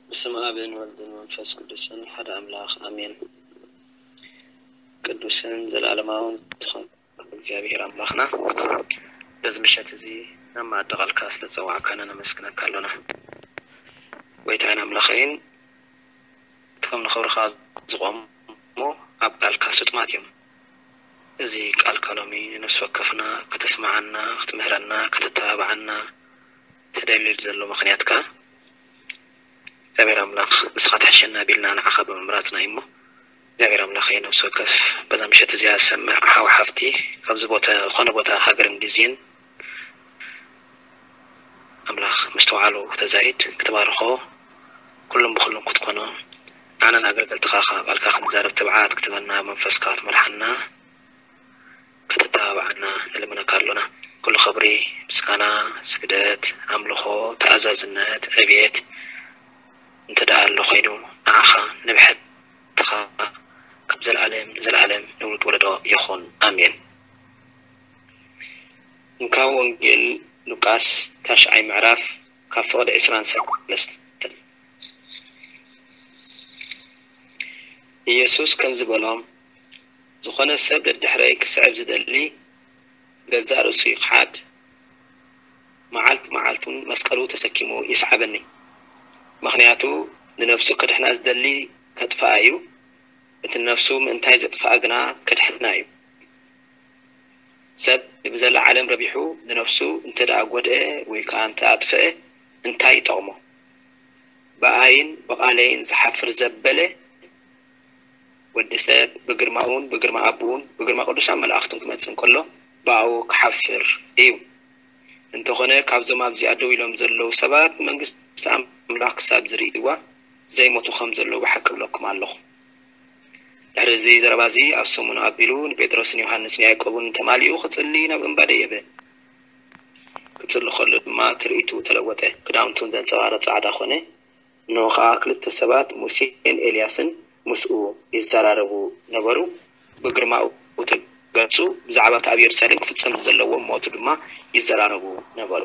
በስመ ኣብን ወልድን መንፈስ ቅዱስን ሓደ ኣምላኽ ኣሜን። ቅዱስን ዘለዓለማውን ዝኾነ እግዚኣብሔር ኣምላኽና፣ በዚ ምሸት እዚ ናብ መኣዲ ቃልካ ስለ ዝጸዋዕካና ነመስግነካ ኣሎና። ጎይታዬን ኣምላኸይን፣ እቶም ንኽብርኻ ዝቖሙ ኣብ ቃልካ ስጡማት እዮም። እዚ ቃልካ ሎሚ ንነፍሲ ወከፍና ከተስምዓና፣ ክትምህረና፣ ከተተባብዓና ትደልል ዘሎ ምኽንያትካ፣ እግዚኣብሔር ኣምላኽ ንስኻ ትሕሸና ቢልና ንዓኻ ብምምራጽና እዩ እሞ፣ እግዚኣብሔር ኣምላኽ ነፍሲ ወከፍ በዛ ምሸት እዚኣ ዝሰምዕ ሓው ሓፍቲ፣ ካብዚ ቦታ፣ ዝኾነ ቦታ ሃገርን ግዜን ኣምላኽ ምስትውዓሉ ክተዛይድ፣ ክትባርኾ፣ ኩሉም ብኹሉም ክትኮኖ፣ ንዓናን ኣገልገልትኻ ኸኣ ቃልካ ክንዛረብ ትብዓት ክትበና፣ መንፈስካ ክትመርሓና፣ ከተተባብዓና ንልምነካ ኣሎና። ኩሉ ክብሪ፣ ምስጋና፣ ስግደት፣ ኣምልኾ፣ ተኣዛዝነት፣ ዕብየት እንተ ደኣ ኣሎ ኮይኑ፣ ንዓኻ፣ ንብሕትኻ፣ ካብ ዘለኣለም ንዘለኣለም ንውሉድ ወለዶ ይኹን። ኣሜን። እንካብ ወንጌል ሉቃስ ታሽዓይ ምዕራፍ ካብ ፍቕዲ ዕስራን ሰለስተን። ኢየሱስ ከምዚ በሎም፣ ዝኾነ ሰብ ደድሕረይ ክስዕብ ዝደሊ፣ ገዛእ ርእሱ ይኽሓድ፣ መዓልቲ መዓልቱን መስቀሉ ተሰኪሙ ይስዓበኒ። ምኽንያቱ ንነፍሱ ከድሕና ዝደሊ ከጥፍኣ እዩ፣ እቲ ነፍሱ ምእንታይ ዘጥፍኣ ግና ከድሕና እዩ። ሰብ ብዘላ ዓለም ረቢሑ ንነፍሱ እንተ ደኣ ጐድአ ወይ ከኣ እንተ ኣጥፍአ እንታይ ይጠቕሞ? ብኣይን ብቓለይን ዝሓፍር ዘበለ ወዲ ሰብ ብግርማኡን ብግርማ ኣቦኡን ብግርማ ቅዱሳን መላእኽቱን ክመጽእ እንከሎ ብኣኡ ክሓፍር እዩ። እንተኾነ ካብዞም ኣብዚኣ ደው ኢሎም ዘለዉ ሰባት መንግስቲ ኣምላኽ ክሳብ ዝርእይዋ ዘይሞቱ ከም ዘለዉ ብሓቂ እብለኩም ኣለኹ። ድሕሪ እዚ ዘረባ እዚ ኣብ ሰሙኑ ኣቢሉ ንጴጥሮስን ዮሃንስን ያዕቆብን ተማሊኡ ክጽሊ ናብ እምባ ደየበ። ክጽሊ ከሎ ድማ ትርኢቱ ተለወጠ። ክዳውንቱ ዘንጸባርቕ ጻዕዳ ኾነ። እንሆ ኸኣ ክልተ ሰባት ሙሴን ኤልያስን ምስኡ ይዘራረቡ ነበሩ። ብግርማኡ ተገጹ። ብዛዕባ እቲ ኣብ የሩሳሌም ክፍጸም ዘለዎ ሞቱ ድማ ይዘራረቡ ነበሩ።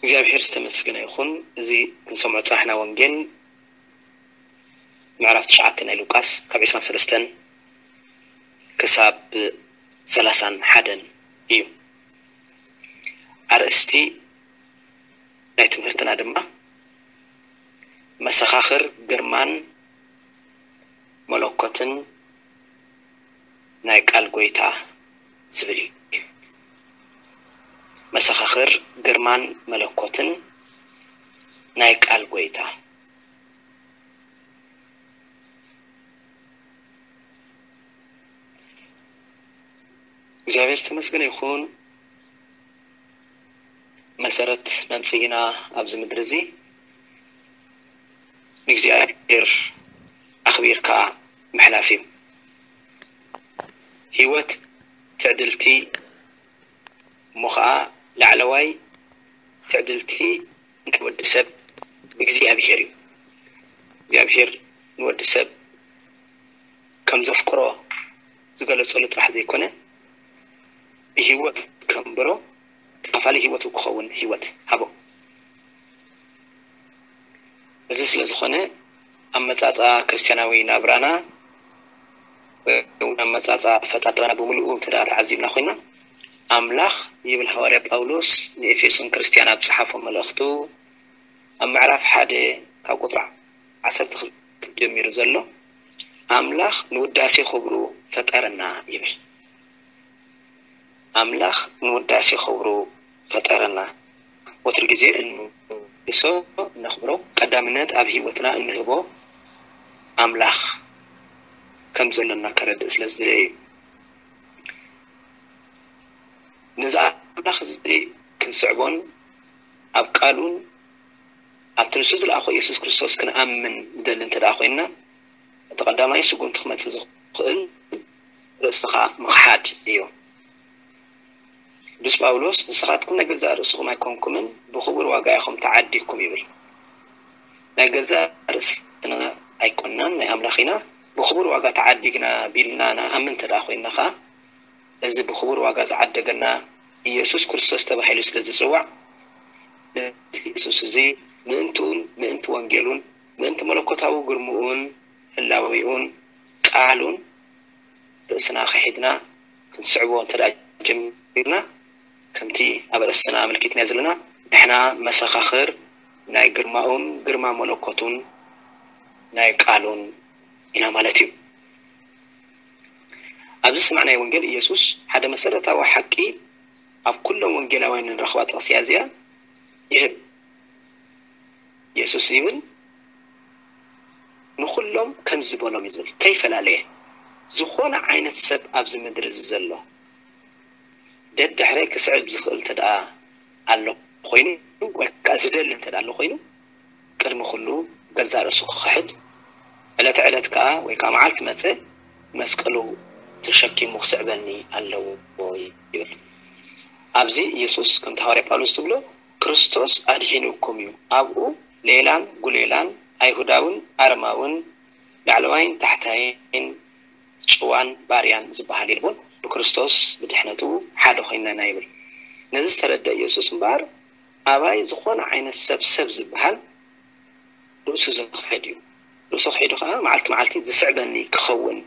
እግዚኣብሔር ዝተመስገነ ይኹን። እዚ ክንሰምዖ ዝጸናሕና ወንጌል ምዕራፍ ትሽዓተ ናይ ሉቃስ ካብ ዕስራን ሰለስተን ክሳብ ሰላሳን ሓደን እዩ። ኣርእስቲ ናይ ትምህርትና ድማ መሰኻኽር ግርማን መለኮትን ናይ ቃል ጐይታ ዝብል እዩ። መሰኻኽር ግርማን መለኮትን ናይ ቃል ጐይታ። እግዚኣብሔር ዝተመስገነ ይኹን። መሰረት መምጽኢና ኣብዚ ምድሪ እዚ ንእግዚኣብሔር ኣኽቢርካ ምሕላፍ እዩ። ህይወት ትዕድልቲ እሞ ኸኣ ላዕለዋይ ትዕድልቲ ናይ ወዲ ሰብ እግዚኣብሔር እዩ። እግዚኣብሔር ንወዲ ሰብ ከም ዘፍቅሮ ዝገለጸሉ ጥራሕ ዘይኮነ፣ ብህይወት ከንብሮ፣ ተኻፋሊ ህይወቱ ክኸውን ህይወት ሃቦ። እዚ ስለ ዝኾነ፣ ኣመጻጽኣ ክርስትያናዊ ናብራና ወይ እውን ኣመጻጽኣ ኣፈጣጥራና ብምሉኡ እንተ ደኣ ተዓዚብና ኮይና፣ ኣምላኽ ይብል ሃዋርያ ጳውሎስ ንኤፌሶን ክርስትያን ኣብ ጸሓፎ መልእኽቱ፣ ኣብ ምዕራፍ ሓደ ካብ ቁጽሪ ዓሰርተ ክልተ ጀሚሩ ዘሎ፣ ኣምላኽ ንውዳሴ ክብሩ ፈጠረና ይብል። ኣምላኽ ንውዳሴ ክብሩ ፈጠረና። ወትሩ ግዜ እንውድሶ፣ እነኽብሮ፣ ቀዳምነት ኣብ ህይወትና እንህቦ ኣምላኽ ከም ዘሎና ከረድእ ስለ ዝደለየ እዩ። ነዚ ኣምላኽ እዚ ክንስዕቦን ኣብ ቃሉን ኣብቲ ንሱ ዝለኣኾ ኢየሱስ ክርስቶስ ክንኣምን ንደሊ እንተ ደኣ ኮይንና፣ እቲ ቀዳማይ ስጉምቲ ክመጽእ ዝኽእል ርእስኻ ምኽሓድ እዩ። ቅዱስ ጳውሎስ፣ "ንስኻትኩም ናይ ገዛእ ርእስኹም ኣይኮንኩምን፣ ብኽቡር ዋጋ ኢኹም ተዓዲግኩም" ይብል። ናይ ገዛእ ርእስና ኣይኮንናን፣ ናይ ኣምላኽ ኢና። ብኽቡር ዋጋ ተዓዲግና ቢልና ንኣምን እንተ ደኣ ኮይንና ኸኣ፣ እዚ ብኽቡር ዋጋ ዝዓደገና ኢየሱስ ክርስቶስ ተባሂሉ ስለ ዝጽዋዕ፣ ነዚ ኢየሱስ እዚ ምእንትኡን ምእንቲ ወንጌሉን ምእንቲ መለኮታዊ ግርምኡን ህላዌኡን ቃሉን ርእስና ክሒድና ክንስዕቦ እንተ ደኣ ጀሚርና፣ ከምቲ ኣብ ኣርእስትና ኣመልኪትናዮ ዘለና፣ ንሕና መሰኻኽር ናይ ግርማኡን ግርማ መለኮቱን ናይ ቃሉን ኢና ማለት እዩ። ኣብዚ ዝሰማዕናዮ ወንጌል፣ ኢየሱስ ሓደ መሰረታዊ ሓቂ ኣብ ኩሎም ወንጌላውያን እንረኽባ ጥቕሲ እያ እዚኣ ይህብ። ኢየሱስ ይብል፣ ንኹሎም ከምዚ በሎም እዩ ዝብል፣ ከይፈላለየ። ዝኾነ ዓይነት ሰብ ኣብዚ ምድሪ እዚ ዘሎ፣ ደድሕረይ ክስዕብ ዝኽእል እንተ ደኣ ኣሎ ኮይኑ፣ ወይ ከኣ ዝደሊ እንተ ደኣ ኣሎ ኮይኑ፣ ቅድሚ ኩሉ ገዛእ ርእሱ ክኽሕድ፣ ዕለተ ዕለት ከኣ ወይ ከኣ መዓልቲ መጸ መስቀሉ ተሸኪሙ ክስዕበኒ ኣለዎ ይብል። ኣብዚ ኢየሱስ ከምቲ ሃዋርያ ጳውሎስ ዝብሎ፣ ክርስቶስ ኣድሒኑኩም እዩ፣ ኣብኡ ሌላን ጉሌላን፣ ኣይሁዳውን ኣረማውን፣ ላዕለዋይን ታሕታይን፣ ጭዋን ባርያን ዝበሃል የልቦን፣ ብክርስቶስ ብድሕነቱ ሓደ ኮይንና ኢና ይብል። ነዚ ዝተረድአ ኢየሱስ እምበኣር፣ ኣባይ ዝኾነ ዓይነት ሰብ ሰብ ዝበሃል ርእሱ ዝኽሕድ እዩ። ርእሱ ክሒዱ ከኣ መዓልቲ መዓልቲ ዝስዕበኒ ክኸውን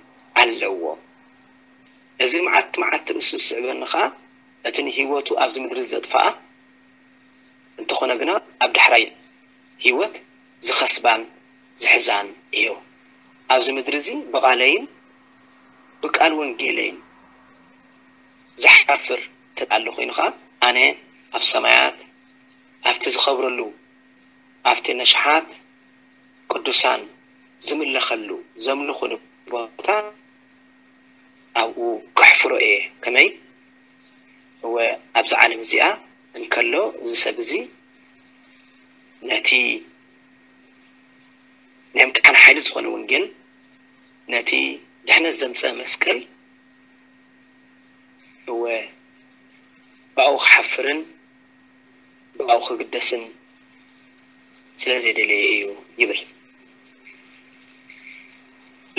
ኣለዎ። እዚ መዓልቲ መዓልቲ ርእሱ ዝስዕበኒ ከኣ እቲ ንህይወቱ ኣብዚ ምድሪ ዘጥፍኣ እንተኾነ ግና ኣብ ዳሕራይ ህይወት ዝኸስባን ዝሕዛን እዩ። ኣብዚ ምድሪ እዚ ብቓለይን ብቃል ወንጌለይን ዝሓፍር እንተ ኣሎ ኮይኑ ከኣ ኣነ ኣብ ሰማያት ኣብቲ ዝኸብረሉ ኣብቲ ነሽሓት ቅዱሳን ዝምለኸሉ ዘምልኹሉ ቦታ ኣብኡ ከሕፍሮ እየ። ከመይ? እወ ኣብዛ ዓለም እዚኣ እንከሎ እዚ ሰብ እዚ ነቲ ናይ ምድሓን ሓይሊ ዝኾነ ወንጌል፣ ነቲ ድሕነት ዘምጽእ መስቀል፣ እወ ብኣኡ ክሓፍርን ብኣኡ ክግደስን ስለ ዘይደለየ እዩ ይብል።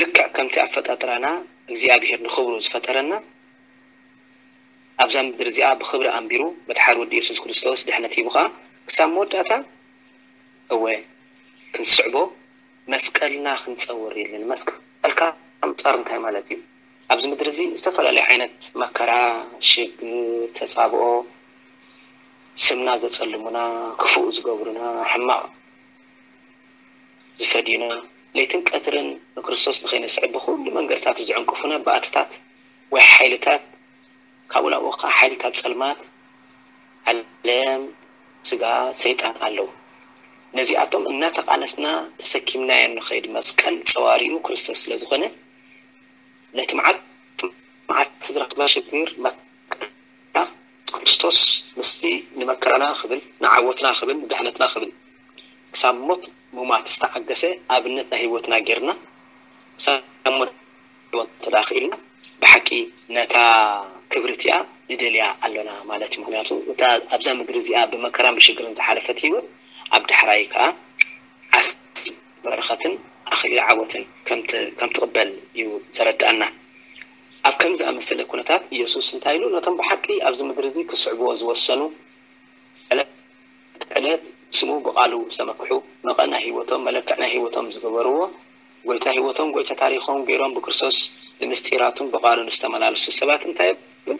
ልክዕ ከምቲ ኣፈጣጥራና እግዚኣብሔር ንኽብሩ ዝፈጠረና፣ ኣብዛ ምድሪ እዚኣ ብኽብሪ ኣንቢሩ መድሓር ወዲ የሱስ ክርስቶስ ድሕነት ሂቡ ኸኣ ክሳብ መወዳእታ እወ ክንስዕቦ መስቀልና ክንጸውር የለን። መስቀልካ ምጻር እንታይ ማለት እዩ? ኣብዚ ምድሪ እዚ ዝተፈላለዩ ዓይነት መከራ፣ ሽግር፣ ተጻብኦ፣ ስምና ዘጸልሙና፣ ክፉእ ዝገብሩና፣ ሕማቕ ዝፈድዩና፣ ለይትን ቀትርን ንክርስቶስ ንኸይንስዕብ ብኹሉ መንገድታት ዝዕንቅፉና ባእትታት ወይ ሓይልታት፣ ካብኡ ናብኡ ኸዓ ሓይልታት ጸልማት፣ ዓለም፣ ስጋ፣ ሰይጣን ኣለዉ። ነዚኣቶም እናተቓለስና ተሰኪምናዮ ንኸይድ መስቀል ጸዋሪኡ ክርስቶስ ስለ ዝኾነ፣ ነቲ መዓት መዓት ዝረኽባ ሽግር መከራ ክርስቶስ ምስቲ ንመከራና ክብል፣ ንዓወትና ክብል፣ ንድሕነትና ክብል ክሳብ ሞት ሙማት ዝተዓገሰ ኣብነት ናይ ህይወትና ጌርና ክሳብ ሞት ህይወት እንተ ደኣ ክኢልና ብሓቂ ነታ ክብሪ እቲኣ ንደልያ ኣሎና ማለት እዩ። ምኽንያቱ እታ ኣብዛ ምድሪ እዚኣ ብመከራን ብሽግርን ዝሓለፈት ህይወት ኣብ ዳሕራይ ከኣ ዓስቢ በረኸትን ኣኽሊል ዓወትን ከም ት-፣ ከም ትቕበል እዩ ዘረድኣና። ኣብ ከምዚ ዝኣመሰለ ኩነታት ኢየሱስ እንታይ ኢሉ? ነቶም ብሓቂ ኣብዚ ምድሪ እዚ ክስዕብዎ ዝወሰኑ ዕለት ዕለት ስሙ ብቓሉ ዝተመክሑ፣ መቐ ናይ ህይወቶም፣ መለክዕ ናይ ህይወቶም ዝገበርዎ፣ ጎይታ ህይወቶም፣ ጎይታ ታሪኾም ገይሮም ብክርስቶስ ብምስጢራቱን ብቓሉን ዝተመላለሱ ሰባት እንታይ ይብል?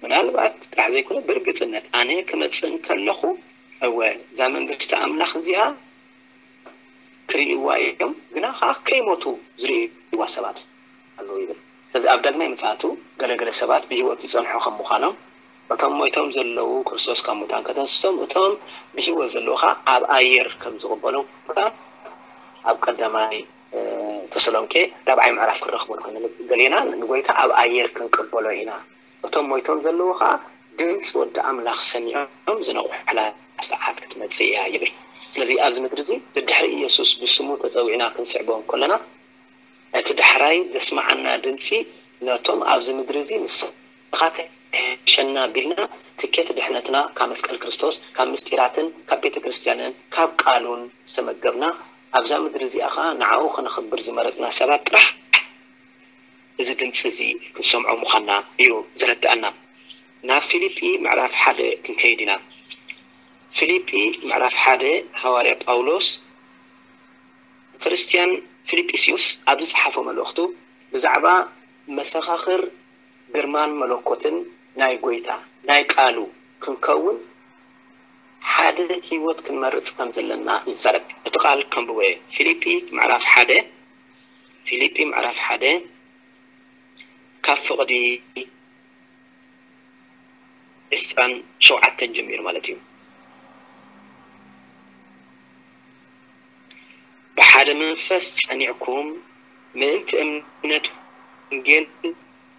ምናልባት ጥራሕ ዘይኮነ ብርግጽነት ኣነ ክመጽእ እንከለኹ፣ እወ፣ እዛ መንግስቲ ኣምላኽ እዚኣ ክርእይዋ እዮም፣ ግና ኸዓ ከይሞቱ ዝርእይዋ ሰባት ኣለዉ ይብል። ስለዚ ኣብ ዳግማይ ምጽኣቱ ገለገለ ሰባት ብህይወት ይጸንሑ ከም ምዃኖም፣ እቶም ሞይቶም ዘለዉ ክርስቶስ ካብ ሙታን ከተንስሶም፣ እቶም ብህይወት ዘለዉ ኸዓ ኣብ ኣየር ከም ዝቕበሎም ከኣ ኣብ ቀዳማይ፣ እ፣ ተሰሎንቄ ራብዓይ ምዕራፍ ክንረኽቦ ንኽእል። ገሌና ንጎይታ ኣብ ኣየር ክንቅበሎ ኢና። እቶም ሞይቶም ዘለዉ ኸዓ ድምፂ ወዲ ኣምላኽ ሰሚዖም ዝነቕሑላ ሰዓት ክትመጽእ እያ ይብል። ስለዚ ኣብዚ ምድሪ እዚ ደድሕሪ ኢየሱስ ብስሙ ተጸዊዕና ክንስዕቦ እንከለና፣ እቲ ዳሕራይ ዘስምዓና ድምፂ ነቶም ኣብዚ ምድሪ እዚ ንስኻ ትሕሸና ቢልና ትኬት ድሕነትና ካብ መስቀል ክርስቶስ፣ ካብ ምስጢራትን ካብ ቤተ ክርስቲያንን ካብ ቃሉን ዝተመገብና፣ ኣብዛ ምድሪ እዚኣ ኸዓ ንዓኡ ከነኽብር ዝመረጽና ሰባት ጥራሕ እዚ ድምፂ እዚ ክንሰምዖ ምዃንና እዩ ዘረድኣና። ናብ ፊልጲ ምዕራፍ ሓደ ክንከይድ ኢና። ፊልጲ ምዕራፍ ሓደ። ሃዋርያ ጳውሎስ ንክርስትያን ፊልጵስዩስ ኣብ ዝጸሓፎ መልእኽቱ ብዛዕባ መሰኻኽር ግርማን መለኮትን ናይ ጐይታ ናይ ቃሉ ክንከውን ሓደ ህይወት ክንመርጽ ከም ዘለና ይዛረብ። እቲ ቃል ከንብቦ እየ። ፊልጲ ምዕራፍ ሓደ፣ ፊልጲ ምዕራፍ ሓደ ካብ ፍቕዲ ዕስራን ሸውዓተን ጀሚሩ ማለት እዩ። ብሓደ መንፈስ ጸኒዕኩም ምእንቲ እምነት ወንጌል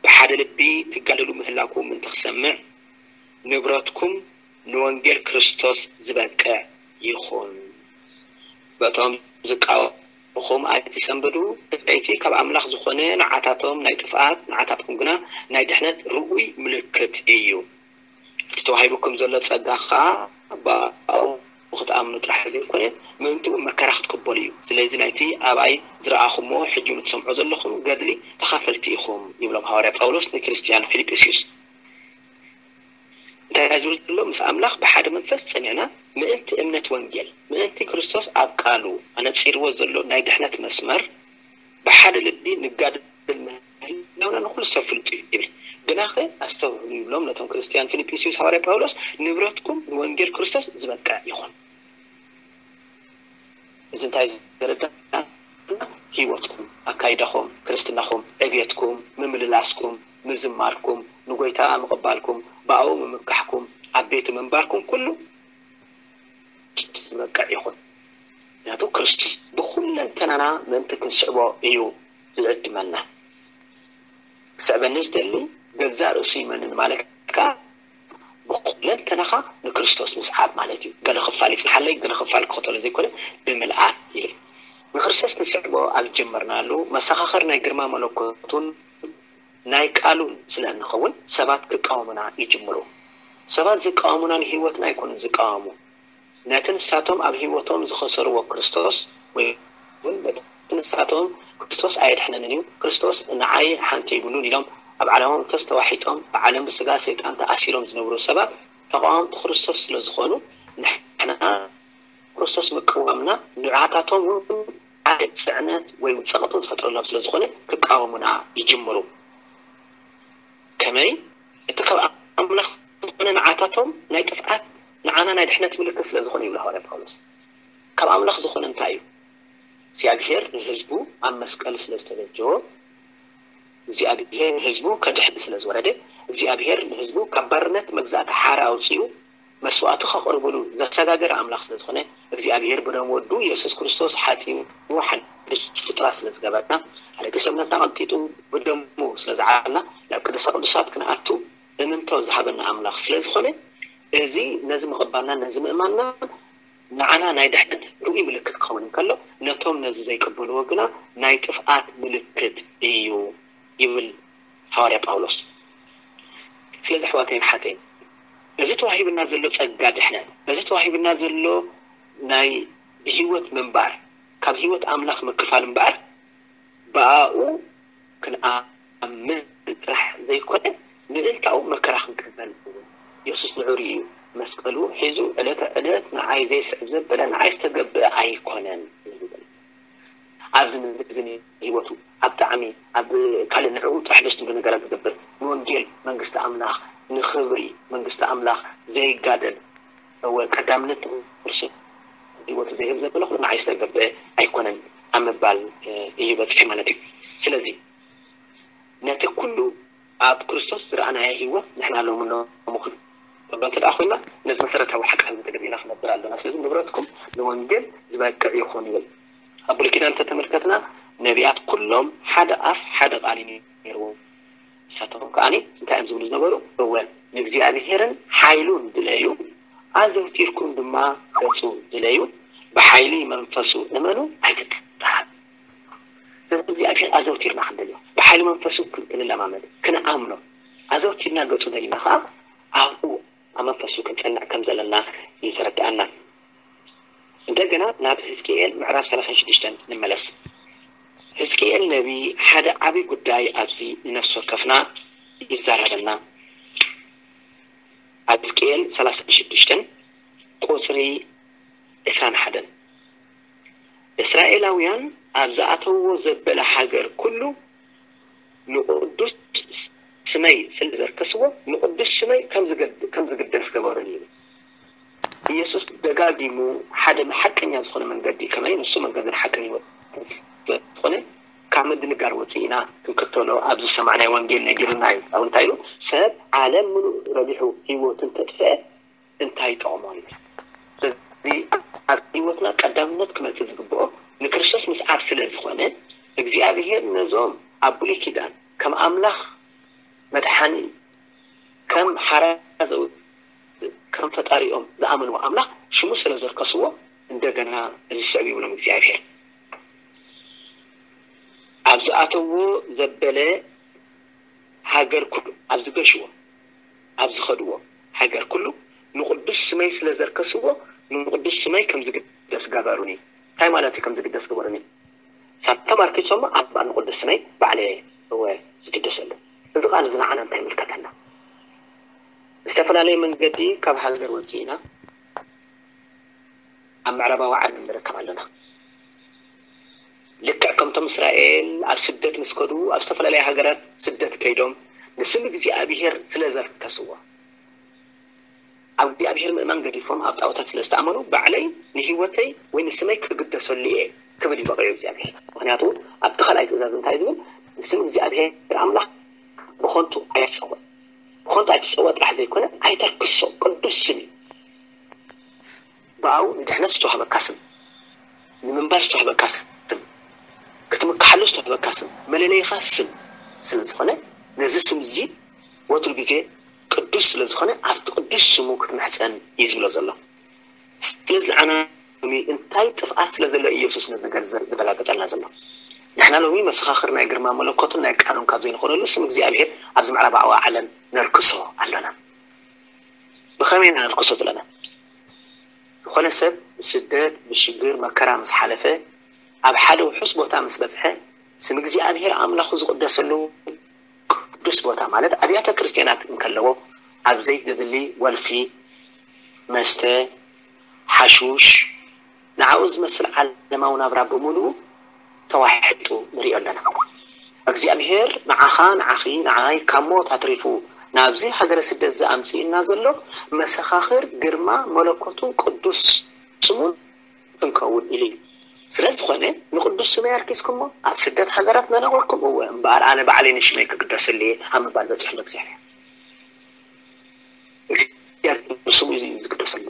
ብሓደ ልቢ ትጋደሉ ምህላኩም ምእንቲ ክሰምዕ ንብረትኩም ንወንጌል ክርስቶስ ዝበቅዕ ይኹን። በቶም ዝቃወምኹም ኣይትሰንብዱ። እቲ ካብ ኣምላኽ ዝኾነ ንዓታቶም ናይ ጥፍኣት፣ ንዓታትኩም ግና ናይ ድሕነት ርኡይ ምልክት እዩ። እቲ ተዋሂቡኩም ዘሎ ጸጋ ኸኣ ብኣኡ ክትኣምኑ ጥራሕ ዘይኮነ፣ ምእንትኡ መከራ ክትቅበሉ እዩ። ስለዚ ናይቲ ኣብኣይ ዝረኣኹምዎ ሕጂ እውን እትሰምዑ ዘለኹም ገድሊ ተኻፈልቲ ኢኹም፣ ይብሎም ሃዋርያ ጳውሎስ ንክርስትያን ፊልጵስዩስ። እንታይ ዝብል ዘሎ? ምስ ኣምላኽ ብሓደ መንፈስ ጸኒዕና ምእንቲ እምነት ወንጌል፣ ምእንቲ ክርስቶስ ኣብ ቃሉ ኣነጺርዎ ዘሎ ናይ ድሕነት መስመር ብሓደ ልቢ ንጋደል ምህላውና ንኹሉ ሰብ ፍሉጥ እዩ ይብል። ግናኸ ኣስተውዕሉ ይብሎም ነቶም ክርስትያን ፊልጵስዩስ ሃዋርያ ጳውሎስ፣ ንብረትኩም ንወንጌል ክርስቶስ ዝበቅዕ ይኹን። እዚ እንታይ ዘረዳእና? ህይወትኩም፣ ኣካይዳኹም፣ ክርስትናኹም፣ ዕብየትኩም፣ ምምልላስኩም፣ ምዝማርኩም፣ ንጎይታ ምቕባልኩም፣ ብኣኡ ምምካሕኩም፣ ኣብ ቤቱ ምንባርኩም ኩሉ ዝበቅዕ ይኹን። ምክንያቱ ክርስቶስ ብኹለንተናና ምእንቲ ክንስዕቦ እዩ ዝዕድመና። ክስዕበኒ ዝደሊ ገዛእ ርእሱ ይመንን ማለት ከኣ ብኹለንተናኻ ንክርስቶስ ምስዓብ ማለት እዩ። ገለ ክፋል ይጽንሓለይ፣ ገለ ክፋል ክኽተሎ ዘይኮነ ብምልኣት ይብል። ንክርስቶስ ክንስዕቦ ኣብ ዝጀመርናሉ መሰኻኽር ናይ ግርማ መለኮቱን ናይ ቃሉን ስለ እንኸውን ሰባት ክቃወሙና ይጅምሩ። ሰባት ዝቃወሙና ንህይወትና ኣይኮኑን ዝቃወሙ። ነቲ ንሳቶም ኣብ ህይወቶም ዝኸሰርዎ ክርስቶስ ወይ እውን በቲ ንሳቶም ክርስቶስ ኣየድሕነንን እዩ፣ ክርስቶስ ንዓይ ሓንቲ የብሉን ኢሎም ኣብ ዓለማዊ መንፈስ ተዋሒጦም ብዓለም ብስጋ ሰይጣን ተኣሲሮም ዝነብሩ ሰባት ተቓወምቲ ክርስቶስ ስለ ዝኾኑ ንሕና ክርስቶስ ምቅዋምና ንዓታቶም እውን ሓደ ጽዕነት ወይ እውን ጸቕጢ ዝፈጥረሎም ስለ ዝኾነ ክቃወሙና ይጅምሩ። ከመይ? እቲ ካብ ኣምላኽ ዝኾነ ንዓታቶም ናይ ጥፍኣት ንዓና ናይ ድሕነት ምልክት ስለ ዝኾነ ይብሉ ሃዋርያ ጳውሎስ። ካብ ኣምላኽ ዝኾነ እንታይ እዩ? እግዚኣብሔር ንህዝቡ ኣብ መስቀል ስለ ዝተበጀዎ፣ እግዚኣብሔር ንህዝቡ ከድሕን ስለ ዝወረደ፣ እግዚኣብሔር ንህዝቡ ካብ ባርነት መግዛእቲ ሓራ ኣውጺኡ መስዋእቲ ከቕርብሉ ዘሰጋገረ ኣምላኽ ስለ ዝኾነ እግዚኣብሔር ብደም ወዱ የሱስ ክርስቶስ ሓጺቡ ሓድሽ ፍጥረት ስለ ዝገበርና ሓደግስ እምነትና ቀልጢጡ ብደሙ ስለ ዝዓልና ናብ ቅድስተ ቅዱሳት ክንኣቱ እምንቶ ዝሃበና ኣምላኽ ስለ ዝኾነ እዚ ነዚ ምቕባልና ነዚ ምእማንና ንዓና ናይ ድሕነት ርኡይ ምልክት ክኸውን እንከሎ ነቶም ነዚ ዘይቅበልዎ ግና ናይ ጥፍኣት ምልክት እዩ ይብል ሃዋርያ ጳውሎስ። ስለዚ ኣሕዋተይን ሓተይን እዚ ተዋሂብና ዘሎ ጸጋ ድሕነት እዚ ተዋሂብና ዘሎ ናይ ብህይወት ምንባር ካብ ህይወት ኣምላኽ ምክፋል እምበኣር ብኣኡ ክንኣምን ጥራሕ ዘይኮነ ምእንታኡ መከራ ክንቅበል እውን። የሱስ ንዑ ርእዩ መስቀሉ ሒዙ ዕለተ ዕለት ንዓይ ዘይስዕብ ዘበለ ንዓይ ዝተገብአ ኣይኮነን ዝብል ኣብዚ ምድሪ እዚ ንህይወቱ ኣብ ጣዕሚ ኣብ ካልእ ንዕኡ ጥራሕ ደስ ዝብሉ ነገራት ዝገብር ንወንጌል መንግስቲ ኣምላኽ ንኽብሪ መንግስቲ ኣምላኽ ዘይጋደል እወ ቀዳምነት ንክርስቶስ ህይወቱ ዘይህብ ዘበለ ኩሉ ንዓይ ዝተገብአ ኣይኮነን ኣብ ምባል እዩ በፂሑ ማለት እዩ። ስለዚ ነቲ ኩሉ ኣብ ክርስቶስ ዝረኣናዮ ህይወት ንሕና ሎሚ ሎሚ ክንገብሮ እንተ ደኣ ኮይና ነዚ መሰረታዊ ሓቂ ክንተገብር ኢና ክነብር ኣለና። ስለዚ ንብረትኩም ንወንጌል ዝበቅዕ ይኹን ይብል። ኣብ ብሉይ ኪዳን እንተተመልከትና ነቢያት ኩሎም ሓደ ኣፍ ሓደ ቃል እዩ ነይርዎም። ንሳቶም ከኣ እንታይ እዮም ዝብሉ ዝነበሩ? እወ ንእግዚኣብሔርን ሓይሉን ድለዩ፣ ኣዘውቲርኩም ድማ ገጹ ድለዩ፣ ብሓይሊ መንፈሱ እመኑ ኣይትተሓዙ። ስለዚ እግዚኣብሔር ኣዘውቲርና ክንደልዮ፣ ብሓይሊ መንፈሱ ክንለማመድ፣ ክንኣምኖ፣ ኣዘውቲርና ገጹ ደሊና ከኣ ኣብኡ ኣብ መንፈሱ ክንጸንዕ ከም ዘለና እዩ ዘረድኣና። እንደገና ናብ ህዝቅኤል ምዕራፍ ሰላሳን ሽዱሽተን ንመለስ። ህዝቅኤል ነቢ ሓደ ዓቢ ጉዳይ ኣብዚ ንነፍሲ ወከፍና ይዛረበና። ኣብ ህዝቅኤል ሰላሳን ሽዱሽተን ቁጽሪ ዕስራን ሓደን። እስራኤላውያን ኣብ ዝኣተውዎ ዘበለ ሃገር ኩሉ ንቕዱስ ስመይ ስለ ዘርከስዎ፣ ንቕዱስ ስመይ ከም ዝገድ-፣ ከም ዝግደስ ገበሩኒ። ኢየሱስ ደጋጊሙ ሓደ ሓቀኛ ዝኾነ መንገዲ፣ ከመይ ንሱ መንገድን ሓቅን ህይወት ዝኾነ፣ ካብ ምድንጋር ወፂእና ክንክተሎ ኣብዚ ዝሰማዕናይ ወንጌል ነጊሩና እዩ። ኣብ እንታይ ኢሉ? ሰብ ዓለም ምሉእ ረቢሑ ህይወቱ እንተጥፍአ እንታይ ይጠቕሞ ይብል። ስለዚ ኣብ ህይወትና ቀዳምነት ክመጽእ ዝግብኦ ንክርስቶስ ምስዓብ ስለ ዝኾነ፣ እግዚኣብሔር ነዞም ኣብ ብሉይ ኪዳን ከም ኣምላኽ መድሓኒ፣ ከም ሓራ ዘውፅእ፣ ከም ፈጣሪኦም ዝኣመንዎ ኣምላኽ ሽሙ ስለ ዘርከስዎ፣ እንደገና እዚ ስዕብ ይብሎም እግዚኣብሔር። ኣብ ዝኣተዎ ዘበለ ሃገር ኩሉ፣ ኣብ ዝገሽዎ፣ ኣብ ዝኸድዎ ሃገር ኩሉ ንቕዱስ ስመይ ስለ ዘርከስዎ፣ ንቕዱስ ስመይ ከም ዝግደስ ገበሩኒ። እንታይ ማለት እዩ ከም ዝግደስ ገበሩኒ? ሳቶም ኣርኪሶሞ ኣብ ንቕዱስ ስመይ ባዕለ እወ ዝግደሰሉ። እዚ ቃል እዚ ንዓና እንታይ ይምልከተና? ዝተፈላለየ መንገዲ ካብ ሃገር ወፂእና ኣብ ምዕራባዊ ዓለም ንርከብ ኣለና። ልክዕ ከምቶም እስራኤል ኣብ ስደት ምስ ከዱ፣ ኣብ ዝተፈላለያ ሃገራት ስደት ከይዶም ንስም እግዚኣብሔር ስለ ዘርከስዎ፣ ኣብ እግዚኣብሔር ምእማን ገዲፎም ኣብ ጣዖታት ስለ ዝተኣመኑ፣ ባዕለይ ንህይወተይ ወይ ንስመይ ክግደሰሉ እየ ክብል እዩ በቒዑ እግዚኣብሔር። ምኽንያቱ ኣብቲ ካልኣይ ትእዛዝ እንታይ ዝብል? ንስም እግዚኣብሔር ኣምላኽ ብኸንቱ ኣይትጸውዕ። ብኸንቱ ኣይትጸውዕ ጥራሕ ዘይኮነ ኣይተርክሶ፣ ቅዱስ ስም እዩ። ብኣው ንድሕነት ዝተዋህበካ ስም፣ ንምንባር ዝተዋህበካ ስም፣ ክትምክሓሉ ዝተዋህበካ ስም፣ መለለይኻ ስም ስለ ዝኾነ፣ ነዚ ስም እዚ ወትሩ ግዜ ቅዱስ ስለ ዝኾነ ኣብቲ ቅዱስ ስሙ ክትምሕጸን እዩ ዝብሎ ዘሎ። ስለዚ ንዓና ሎሚ እንታይ ጥፍኣት ስለ ዘሎ ኢየሱስ ነዚ ነገር ዘ-፣ ዘረጋግጸልና ዘሎ? ንሕና ሎሚ መሰኻኽር ናይ ግርማ መለኮቱን ናይ ቃሉን ካብ ዘይንኾነሉ ስም እግዚኣብሔር ኣብዚ ምዕራባዊ ዓለም ነርክሶ ኣሎና። ብኸመይ ኢና ነርክሶ ዘለና? ዝኾነ ሰብ ብስደት፣ ብሽግር፣ መከራ ምስ ሓለፈ፣ ኣብ ሓደ ውሑስ ቦታ ምስ በጽሐ፣ ስም እግዚኣብሔር ኣምላኹ ዝቕደሰሉ ቅዱስ ቦታ፣ ማለት ኣብያተ ክርስቲያናት እንከለዎ፣ ኣብ ዘይተድሊ ወልፊ፣ መስተ፣ ሓሹሽ፣ ንዓኡ ዝመስል ዓለማዊ ናብራ ብምሉኡ ተዋሒጡ ንሪኦ ኣለና። እግዚኣብሔር ንዓኻ፣ ንዓኺ፣ ንዓይ ካብ ሞት ኣትሪፉ ናብዚ ሃገረ ስደት ዝኣምጽእና ዘሎ መሰኻኽር ግርማ መለኮቱ ቅዱስ ስሙን ክንከውን ኢሉ እዩ። ስለ ዝኾነ ንቅዱስ ስመይ ኣርኪስኩሞ ኣብ ስደት ሃገራት መነቆርኩም፣ እወ እምበኣር ኣነ ባዕለይ ንሽመይ ክግደሰሉ እየ ኣብ ምባል በጺሑ ኣሎ እግዚኣብሔር። እግዚኣብሔር ንስሙ እዩ ዝግደሰሉ።